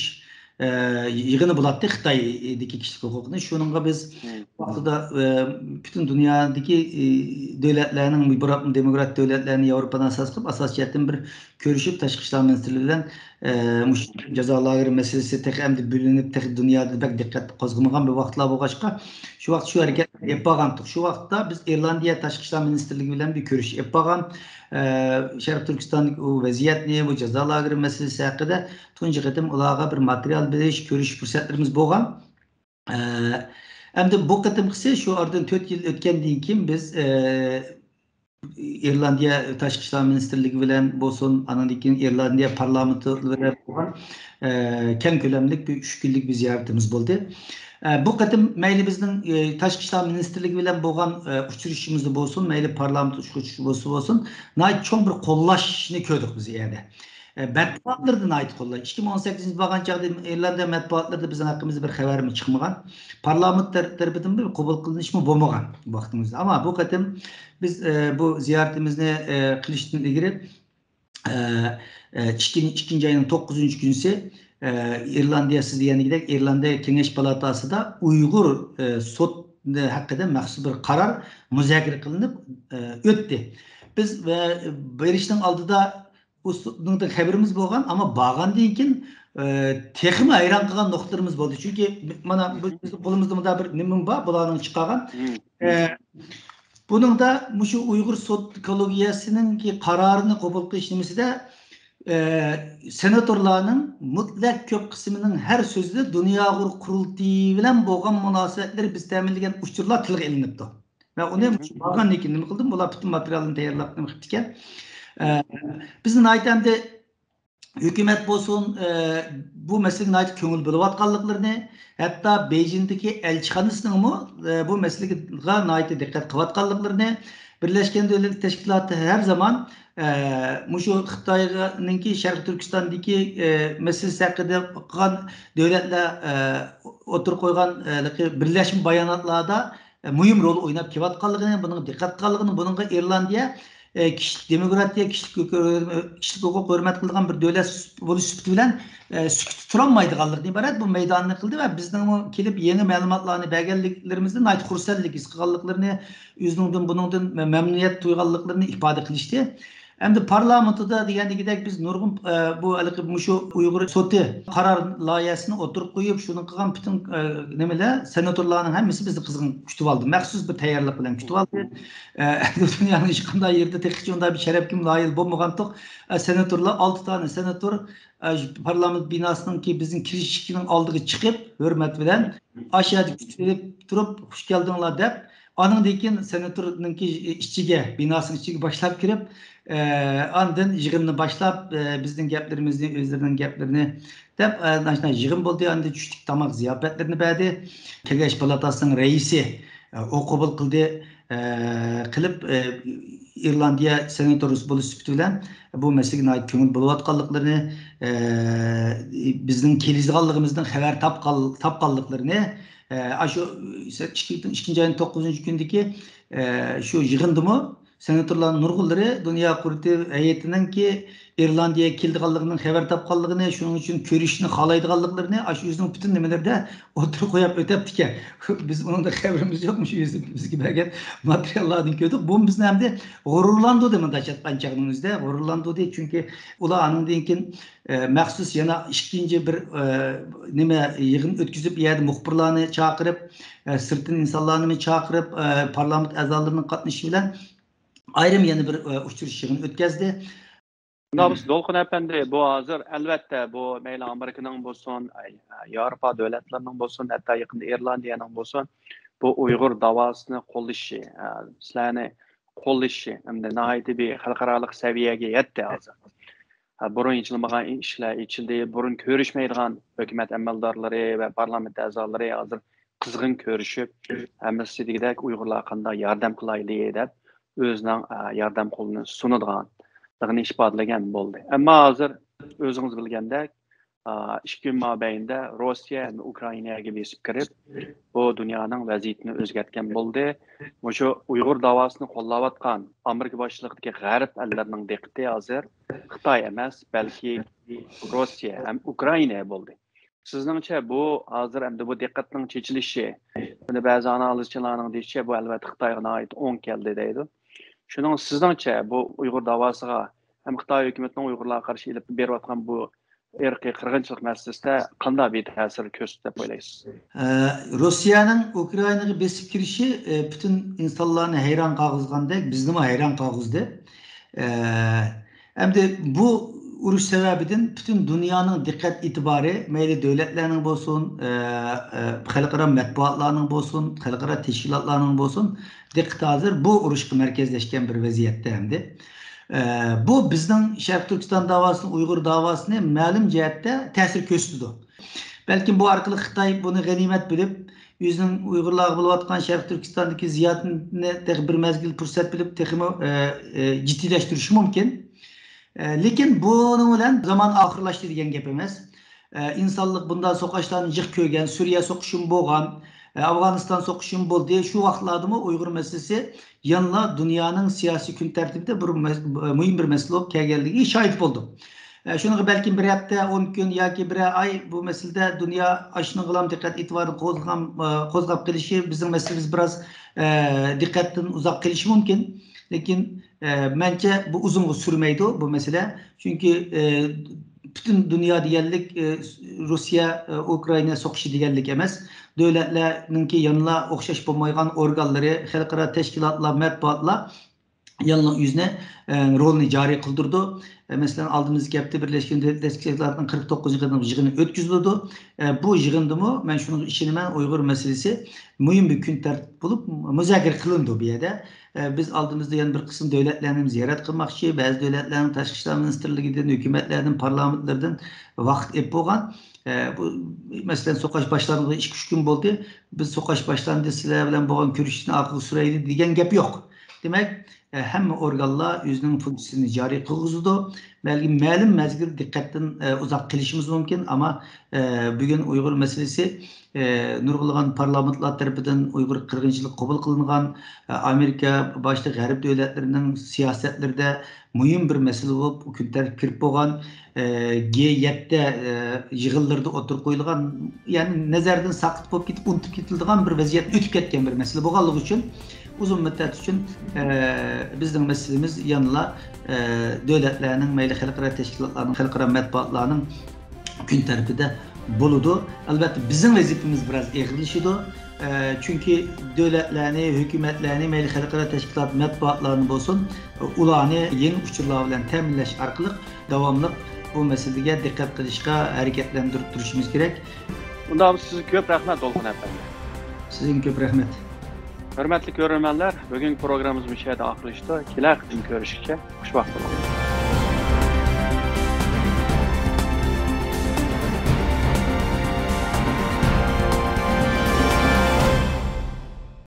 ئە، يىغىنى بولاتتى خىتايدىكى كىشىلىك ھوقۇقنى. شۇنىڭغا بىز ۋاقتىدا، ئە، پۈتۈن دۇنيادىكى، ئە، دۆلەتلەرنىڭ، دېموكرات دۆلەتلەرنى ياۋروپانى ئاساس قىلىپ، ئاساسىي جەھەتتىن بىر كۆرۈشۈپ، تاشقى ئىشلار مىنىستىرلىرى بىلەن، ئە، مۇشۇ جازا لاگېرى مەسىلىسى تېخى ئەمدى بۆلۈنۈپ، تېخى دۇنيادا بەك دىققەت قوزغىمىغان بىر ۋاقىتلار بولغاچقا، شۇ ۋاقىت شۇ ھەرىكەتنى ئېلىپ بارغانتۇق. شۇ ۋاقىتتا بىز ئىرلاندىيە تاشقى ئىشلار مىنىستىرلىكى بىلەن بىر كۆرۈش ئېلىپ بارغان. ئە، شەرقىي تۈركىستاندىكى ئۇ ۋەزىيەتنى، بۇ جازا لاگېرى مەسىلىسى ھەققىدە تۇنجى قېتىم ئۇلارغا بىر ماتېرىيال بېرىش، كۆرۈش پۇرسەتلىرىمىز بولغان. ئە، ئەمدى بۇ قېتىمقىسى شۇ ئارىدىن تۆت يىل ئۆتكەندىن كېيىن بىز، ئە، ئىرلاندىيە تاشقى ئىشلار مىنىستىرلىكى بىلەن بولسۇن، ئاندىن كېيىن ئىرلاندىيە پارلامېنتى بىلەن بولغان، ئە، كەڭ كۆلەملىك بىر ئۈچ كۈنلۈك بىر زىيارىتىمىز بولدى. ئە، بۇ قېتىم مەيلى بىزنىڭ، ئە، تاشقى ئىشلار مىنىستىرلىكى بىلەن بولغان، ئە، ئۇچرىشىشىمىزدا بولسۇن، مەيلى پارلامېنت ئۇچرىشىشى بولسا بولسۇن، ناھايىتى چوڭ بىر قوللاشنى كۆردۇق بىز يەنە. ئە، مەتبۇئاتلىرىدا ناھايىتى قوللاش. ئىككى مىڭ ئون سەككىزىنچى يىل بارغان چاغدا ئىرلاندىيە مەتبۇئاتلىرىدا بىزنىڭ ھەققىمىزدە بىر خەۋەرمۇ چىقمىغان. پارلامېنت تەر-، تەرىپىدىن بىر قوبۇل قىلىنىشمۇ بولمىغان ۋاقتىمىزدا. ئەمما بۇ قېتىم بىز، ئە، بۇ زىيارىتىمىزنى، ئە، قىلىشتىن ئىلگىرى، ئە، ئە، ئىككىنچى، ئىككىنچى ئاينىڭ توققۇزىنچى كۈنىسى، ئە، ئىرلاندىيە، سىز دېگەندەك، ئىرلاندىيە كېڭەش پالاتاسىدا ئۇيغۇر، ئە، سوت ھەققىدە مەخسۇس بىر قارار مۇزاكىرە قىلىنىپ، ئە، ئۆتتى. بىز، ئە، بېرىشنىڭ ئالدىدا بۇ سوتنىڭ خەۋىرىمىز بولغان، ئەمما بارغاندىن كېيىن، ئە، تېخىمۇ ھەيران قالغان نۇقتىلىرىمىز بولدى. چۈنكى مانا بۇ بىزنىڭ قولىمىزدا مۇنداق بىر نېمە بار، بۇلارنىڭ چىقارغان. ئە، بۇنىڭدا مۇشۇ ئۇيغۇر سوت كوللېگىيەسىنىڭكى قارارىنى قوبۇل قىلىش نېمىسىدە، ئە، سېناتورلارنىڭ مۇتلەق كۆپ قىسمىنىڭ ھەر سۆزىدە دۇنيا ئۇيغۇر قۇرۇلتىيى بىلەن بولغان مۇناسىۋەتلىرى بىز تەمىنلىگەن ئۇچۇرلار تىلغا ئېلىنىپتۇ. مەن ئۇنى مۇشۇ بارغاندىن كېيىن نېمە قىلدىم؟ بۇلار پۈتۈن ماتېرىيالنى تەييارلاپ نېمە قىپتىكەن. ئە، بىزنى ناھايىتى ئەمدى ھۆكۈمەت بولسۇن، ئە، بۇ مەسىلىگە ناھايىتى كۆڭۈل بۆلۈۋاتقانلىقلىرىنى، ھەتتا بېيجىڭدىكى ئەلچىخانىسىنىڭمۇ، ئە، بۇ مەسىلىگە ناھايىتى دىققەت قىلىۋاتقانلىقلىرىنى، بىرلەشكەن دۆلەتلەر تەشكىلاتى ھەر زامان، ئە، مۇشۇ خىتاينىڭكى شەرقىي تۈركىستاندىكى، ئە، مەسىلىسى ھەققىدە قىلغان دۆلەتلەر، ئە، ئوتتۇرىغا قويغان، ئە، بىرلەشمە باياناتلاردا، ئە، مۇھىم رول ئويناپ كېلىۋاتقانلىقىنى، بۇنىڭغا دىققەت قىلغانلىقىنى، بۇنىڭغا ئىرلاندىيە، ئە، كىشىلىك دېموكراتىيە، كىشىلىك ھوقۇق، كىشىلىك ھوقۇق ھۆرمەت قىلىدىغان بىر دۆلەت بولۇش سۈپىتى بىلەن، ئە، سۈكۈتتە تۇرالمايدىغانلىقىدىن ئىبارەت بۇ مەيداننى قىلدى ۋە بىزنىڭمۇ كېلىپ يېڭى مەلۇماتلارنى بەرگەنلىكلىرىمىزدىن ناھايىتى خۇرسەنلىك ھېس قىلغانلىقلىرىنى، ئۆزىنىڭدىن، بۇنىڭدىن مەمنۇنىيەت تۇيغانلىقلىرىنى ئىپادە قىلىشتى. ئەمدى پارلامېنتىدا دېگەندىكىدەك بىز نۇرغۇن، ئە، بۇ ھېلىقى مۇشۇ ئۇيغۇر سوتى قارار لايىھەسىنى ئوتتۇرىغا قويۇپ، شۇنى قىلغان پۈتۈن، ئە، نېمىلەر، سېناتورلارنىڭ ھەممىسى بىزنى قىزغىن كۈتۈۋالدى. مەخسۇس بىر تەييارلىق بىلەن كۈتۈۋالدى. ئە، دۇنيانىڭ ھېچقانداق يېرىدە تېخىچە ئۇنداق بىر شەرەپكە لايىق بولمىغانتۇق. ئە، سېناتورلار، ئالتە دانە سېناتور، ئە، پارلامېنت بىناسىنىڭكى بىزنىڭ كىرىش ئىشىكىنىڭ ئالدىغا چىقىپ، ھۆرمەت بىلەن ئاشۇ يەردە كۈتۈپ تۇرۇپ، «خۇش كەلدىڭلار» دەپ، ئانىڭدىن كېيىن سېناتورنىڭكى ئىچىگە، بىناسىنىڭ ئىچىگە باشلاپ كىرىپ، ئە، ئاندىن يىغىننى باشلاپ، ئە، بىزنىڭ گەپلىرىمىزنى، ئۆزلىرىنىڭ گەپلىرىنى دەپ، ئە، ئاشۇنداق يىغىن بولدى. ئاندىن چۈشلۈك تاماق زىياپەتلىرىنى بەردى. كېڭەش پالاتاسىنىڭ رەئىسى، ئە، ئۇ قوبۇل قىلدى. ئە، قىلىپ، ئە، ئىرلاندىيە سېناتورى بولۇش سۈپىتى بىلەن بۇ مەسىلىگە ناھايىتى كۆڭۈل بۆلۈۋاتقانلىقلىرىنى، ئە، بىزنىڭ كېلىدىغانلىقىمىزدىن خەۋەر تاپقان-، تاپقانلىقلىرىنى، ئە، ئاشۇ ئىككى، ئىككىنچى ئاينىڭ توققۇزىنچى كۈنىدىكى، ئە، شۇ يىغىندىمۇ سېناتورلارنىڭ نۇرغۇنلىرى دۇنيا قۇرۇلتىيى ھەيئىتىنىڭكى ئىرلاندىيەگە كېلىدىغانلىقىنىڭ خەۋەر تاپقانلىقىنى، شۇنىڭ ئۈچۈن كۆرۈشۈشنى خالايدىغانلىقلىرىنى ئاشۇ ئۆزىنىڭ پۈتۈن نېمىلىرىدە ئوتتۇرىغا قويۇپ ئۆتەپتىكەن. بىز ئۇنىڭدا خەۋىرىمىز يوق، مۇشۇ ئۆزى بىزگە بەرگەن ماتېرىياللاردىن كۆردۇق. بۇمۇ بىزنى ئەمدى غۇرۇرلاندۇردى، مۇنداق ئېيتقان چاغنىڭ ئۆزىدە غۇرۇرلاندۇردى. چۈنكى ئۇلار ئانىڭدىن كېيىن، ئە، مەخسۇس يەنە ئىككىنچى بىر، ئە، نېمە، يىغىن ئۆتكۈزۈپ، ئۇ يەردە مۇخبىرلارنى چاقىرىپ، ئە، سىرتتىن ئىنسانلارنىمۇ چاقىرىپ، ئە، پارلامېنت ئەزالىرىنىڭ قاتنىشىشى بىلەن ئايرىم يەنە بىر، ئە، ئۇچرىشىش يىغىنى ئۆتكەزدى. شۇنداق بولسا، دولقۇن ئەپەندى، بۇ ھازىر، ئەلۋەتتە، بۇ مەيلى ئامېرىكىنىڭ بولسۇن، ئەي، ياۋروپا دۆلەتلىرىنىڭ بولسۇن، ھەتتا يېقىندا ئىرلاندىيەنىڭ بولسۇن، بۇ ئۇيغۇر داۋاسىنى قوللىشى، ئە، سىلەرنى قوللىشى ئەمدى ناھايىتى بىر خەلقئارالىق سەۋىيەگە يەتتى ھازىر. ھە، بۇرۇن ئېچىلمىغان ئىشىكلەر ئېچىلدى، بۇرۇن كۆرۈشمەيدىغان ھۆكۈمەت ئەمەلدارلىرى ۋە پارلامېنت ئەزالىرى ھازىر قىزغىن كۆرۈشۈپ، ھەممىسى دېگۈدەك ئۇيغۇرلارغا قانداق ياردەم قىلايلى دەپ، ئۆزىنىڭ، ئە، ياردەم قولىنى سۇنىدىغانلىقىنى ئىپادىلىگەن بولدى. ئەمما ھازىر ئۆزىڭىز بىلگەندەك، ئە، ئىككى كۈن مابەينىدە روسىيە ھەم ئۇكرائىناگە بېسىپ كىرىپ، بۇ دۇنيانىڭ ۋەزىيىتىنى ئۆزگەرتكەن بولدى. مۇشۇ ئۇيغۇر داۋاسىنى قوللاۋاتقان ئامېرىكا باشچىلىقىدىكى غەرب ئەللىرىنىڭ دىققىتى ھازىر خىتاي ئەمەس، بەلكى روسىيە ھەم ئۇكرائىنا بولدى. سىزنىڭچە بۇ ھازىر ئەمدى بۇ دىققەتنىڭ چېچىلىشى، بۇنى بەزى ئانالىزچىلارنىڭ دېيىشىچە، بۇ ئەلۋەتتە خىتايغا ناھايىتى ئوڭ كەلدى دەيدۇ. شۇنىڭ سىزنىڭچە بۇ ئۇيغۇر داۋاسىغا ھەم خىتاي ھۆكۈمىتىنىڭ ئۇيغۇرلارغا قارشى ئېلىپ بېرىۋاتقان بۇ ئىرقىي قىرغىنچىلىق مەسىلىسىدە قانداق بىر تەسىر كۆرسىتىدۇ دەپ ئويلايسىز؟ ئە، روسىيەنىڭ ئۇكرائىناغا بېسىپ كىرىشى، ئە، پۈتۈن ئىنسانلارنى ھەيران قالغۇزغاندەك، بىزنىمۇ ھەيران قالغۇزدى. ئە، ئەمدى بۇ ئۇرۇش سەۋەبىدىن پۈتۈن دۇنيانىڭ دىققەت ئېتىبارى، مەيلى دۆلەتلەرنىڭ بولسۇن، ئە، ئە، خەلقئارا مەتبۇئاتلارنىڭ بولسۇن، خەلقئارا تەشكىلاتلارنىڭ بولسۇن، دىققىتى ھازىر بۇ ئۇرۇشقا مەركەزلەشكەن بىر ۋەزىيەتتە ئەمدى. ئە، بۇ بىزنىڭ شەرقىي تۈركىستان داۋاسىنى، ئۇيغۇر داۋاسىنى مەلۇم جەھەتتە تەسىر كۆرسىتىدۇ. بەلكىم بۇ ئارقىلىق خىتاي بۇنى غەنىيمەت بىلىپ، ئۆزىنىڭ ئۇيغۇرلارغا بولۇۋاتقان شەرقىي تۈركىستاندىكى زىيارىتىنى تېخى بىر مەزگىل پۇرسەت بىلىپ، تېخىمۇ، ئە، ئە، جىددىيلەشتۈرۈشى مۇمكىن. ئە، لېكىن بۇنىڭ بىلەن زامان ئاخىرلاشتى دېگەن گەپ ئەمەس. ئە، ئىنسانلىق بۇنداق سوقۇشلارنى جىق كۆرگەن، سۈرىيە سوقۇشىمۇ بولغان، ئە، ئافغانىستان سوقۇشىمۇ بولدى. شۇ ۋاقىتلاردىمۇ ئۇيغۇر مەسىلىسى يەنىلا دۇنيانىڭ سىياسىي كۈن تەرتىبىدە بىر مەس-، مۇھىم بىر مەسىلە بولۇپ كەلگەنلىكىگە شاھىت بولدۇق. ئە، شۇنىڭغا بەلكىم بىر ھەپتە، ئون كۈن ياكى بىرەر ئاي بۇ مەسىلىدە دۇنيا ئاشۇنىڭغىلا دىققەت ئېتىبارىنى قوزغام-، ئە، قوزغاپ قېلىشى، بىزنىڭ مەسىلىمىز بىراز، ئە، دىققەتتىن ئۇزاق قېلىشى مۇمكىن. لېكىن، ئە، مەنچە بۇ ئۇزۇنغا سۈرمەيدۇ بۇ مەسىلە. چۈنكى، ئە، پۈتۈن دۇنيا دېگەنلىك، ئە، روسىيە، ئە، ئۇكرائىنا سوقۇشى دېگەنلىك ئەمەس. دۆلەتلەرنىڭكى يەنىلا ئوخشاش بولمايدىغان ئورگانلىرى، خەلقئارا تەشكىلاتلار، مەتبۇئاتلار يەنىلا ئۆزىنى، ئە، رولىنى جارى قىلدۇرىدۇ. ئە، مەسىلەن، ئالدىمىزدىكى ھەپتە بىرلەشكەن دۆلەتلەر تەشكىلاتىنىڭ قىرىق توققۇزىنچى قېتىملىق يىغىنى ئۆتكۈزۈلىدۇ. ئە، بۇ يىغىندىمۇ مەن شۇنىڭغا ئىشىنىمەن، ئۇيغۇر مەسىلىسى مۇھىم بىر كۈن تەرتىپ بولۇپ مۇزاكىرە قىلىنىدۇ بۇ يەردە. ئە، بىز ئالدىمىزدا يەنە بىر قىسىم دۆلەتلەرنى زىيارەت قىلماقچى، بەزى دۆلەتلەرنىڭ تاشقى ئىشلار مىنىستىرلىكىدىن، ھۆكۈمەتلەردىن، پارلامېنتلىرىدىن ۋاقىت ئېلىپ بولغان. ئە، بۇ، مەسىلەن، سوقۇش باشلانغىلى ئىككى، ئۈچ كۈن بولدى. بىز سوقۇش باشلاندى، سىلەر بىلەن بولغان كۆرۈشۈشنى ئارقىغا سۈرەيلى دېگەن گەپ يوق. دېمەك، ئە، ھەممە ئورگانلار ئۆزىنىڭ فۇنكسىيىسىنى جارى قىلغۇزىدۇ. بەلكىم مەلۇم مەزگىل دىققەتتىن، ئە، ئۇزاق قېلىشىمىز مۇمكىن، ئەمما، ئە، بۈگۈن ئۇيغۇر مەسىلىسى، ئە، نۇرغۇنلىغان پارلامېنتلار تەرىپىدىن ئۇيغۇر قىرغىنچىلىقى قوبۇل قىلىنغان، ئە، ئامېرىكا باشتا غەرب دۆلەتلىرىنىڭ سىياسەتلىرىدە مۇھىم بىر مەسىلە بولۇپ، كۈن تەرتىپكە كىرىپ بولغان، ئە، گې يەتتە، ئە، يىغىنلىرىدا ئوتتۇرىغا قويۇلغان، يەنى نەزەردىن ساقىت بولۇپ كېتىپ، ئۇنتۇپ كېتىلىدىغان بىر ۋەزىيەتتە ئۆتۈپ كەتكەن بىر مەسىلە بولغانلىقى ئۈچۈن، ئۇزۇن مۇددەت ئۈچۈن، ئە، بىزنىڭ مەسىلىمىز يەنىلا، ئە، دۆلەتلەرنىڭ، مەيلى خەلقئارا تەشكىلاتلارنىڭ، خەلقئارا مەتبۇئاتلارنىڭ كۈن تەرتىپىدە بولىدۇ. ئەلۋەتتە، بىزنىڭ ۋەزىپىمىز بىراز ئېغىرلىشىدۇ. ئە، چۈنكى دۆلەتلەرنى، ھۆكۈمەتلەرنى، مەيلى خەلقئارا تەشكىلات مەتبۇئاتلارنى بولسۇن، ئۇلارنى يېڭى ئۇچۇرلار بىلەن تەمىنلەش ئارقىلىق داۋاملىق بۇ مەسىلىگە دىققەت قىلىشقا ھەرىكەتلەندۈرۈپ تۇرۇشىمىز كېرەك. ئۇنداق بولسا سىزگە كۆپ رەھمەت، دولقۇن ئەپەندى. سىزگىمۇ كۆپ رەھمەت. ھۆرمەتلىك كۆرۈرمەنلەر، بۈگۈنكى پروگراممىمىز مۇشۇ يەردە ئاخىرلىشىدۇ. كېلەر قېتىم كۆرۈشكىچە خۇش ۋاقىت بولۇڭ.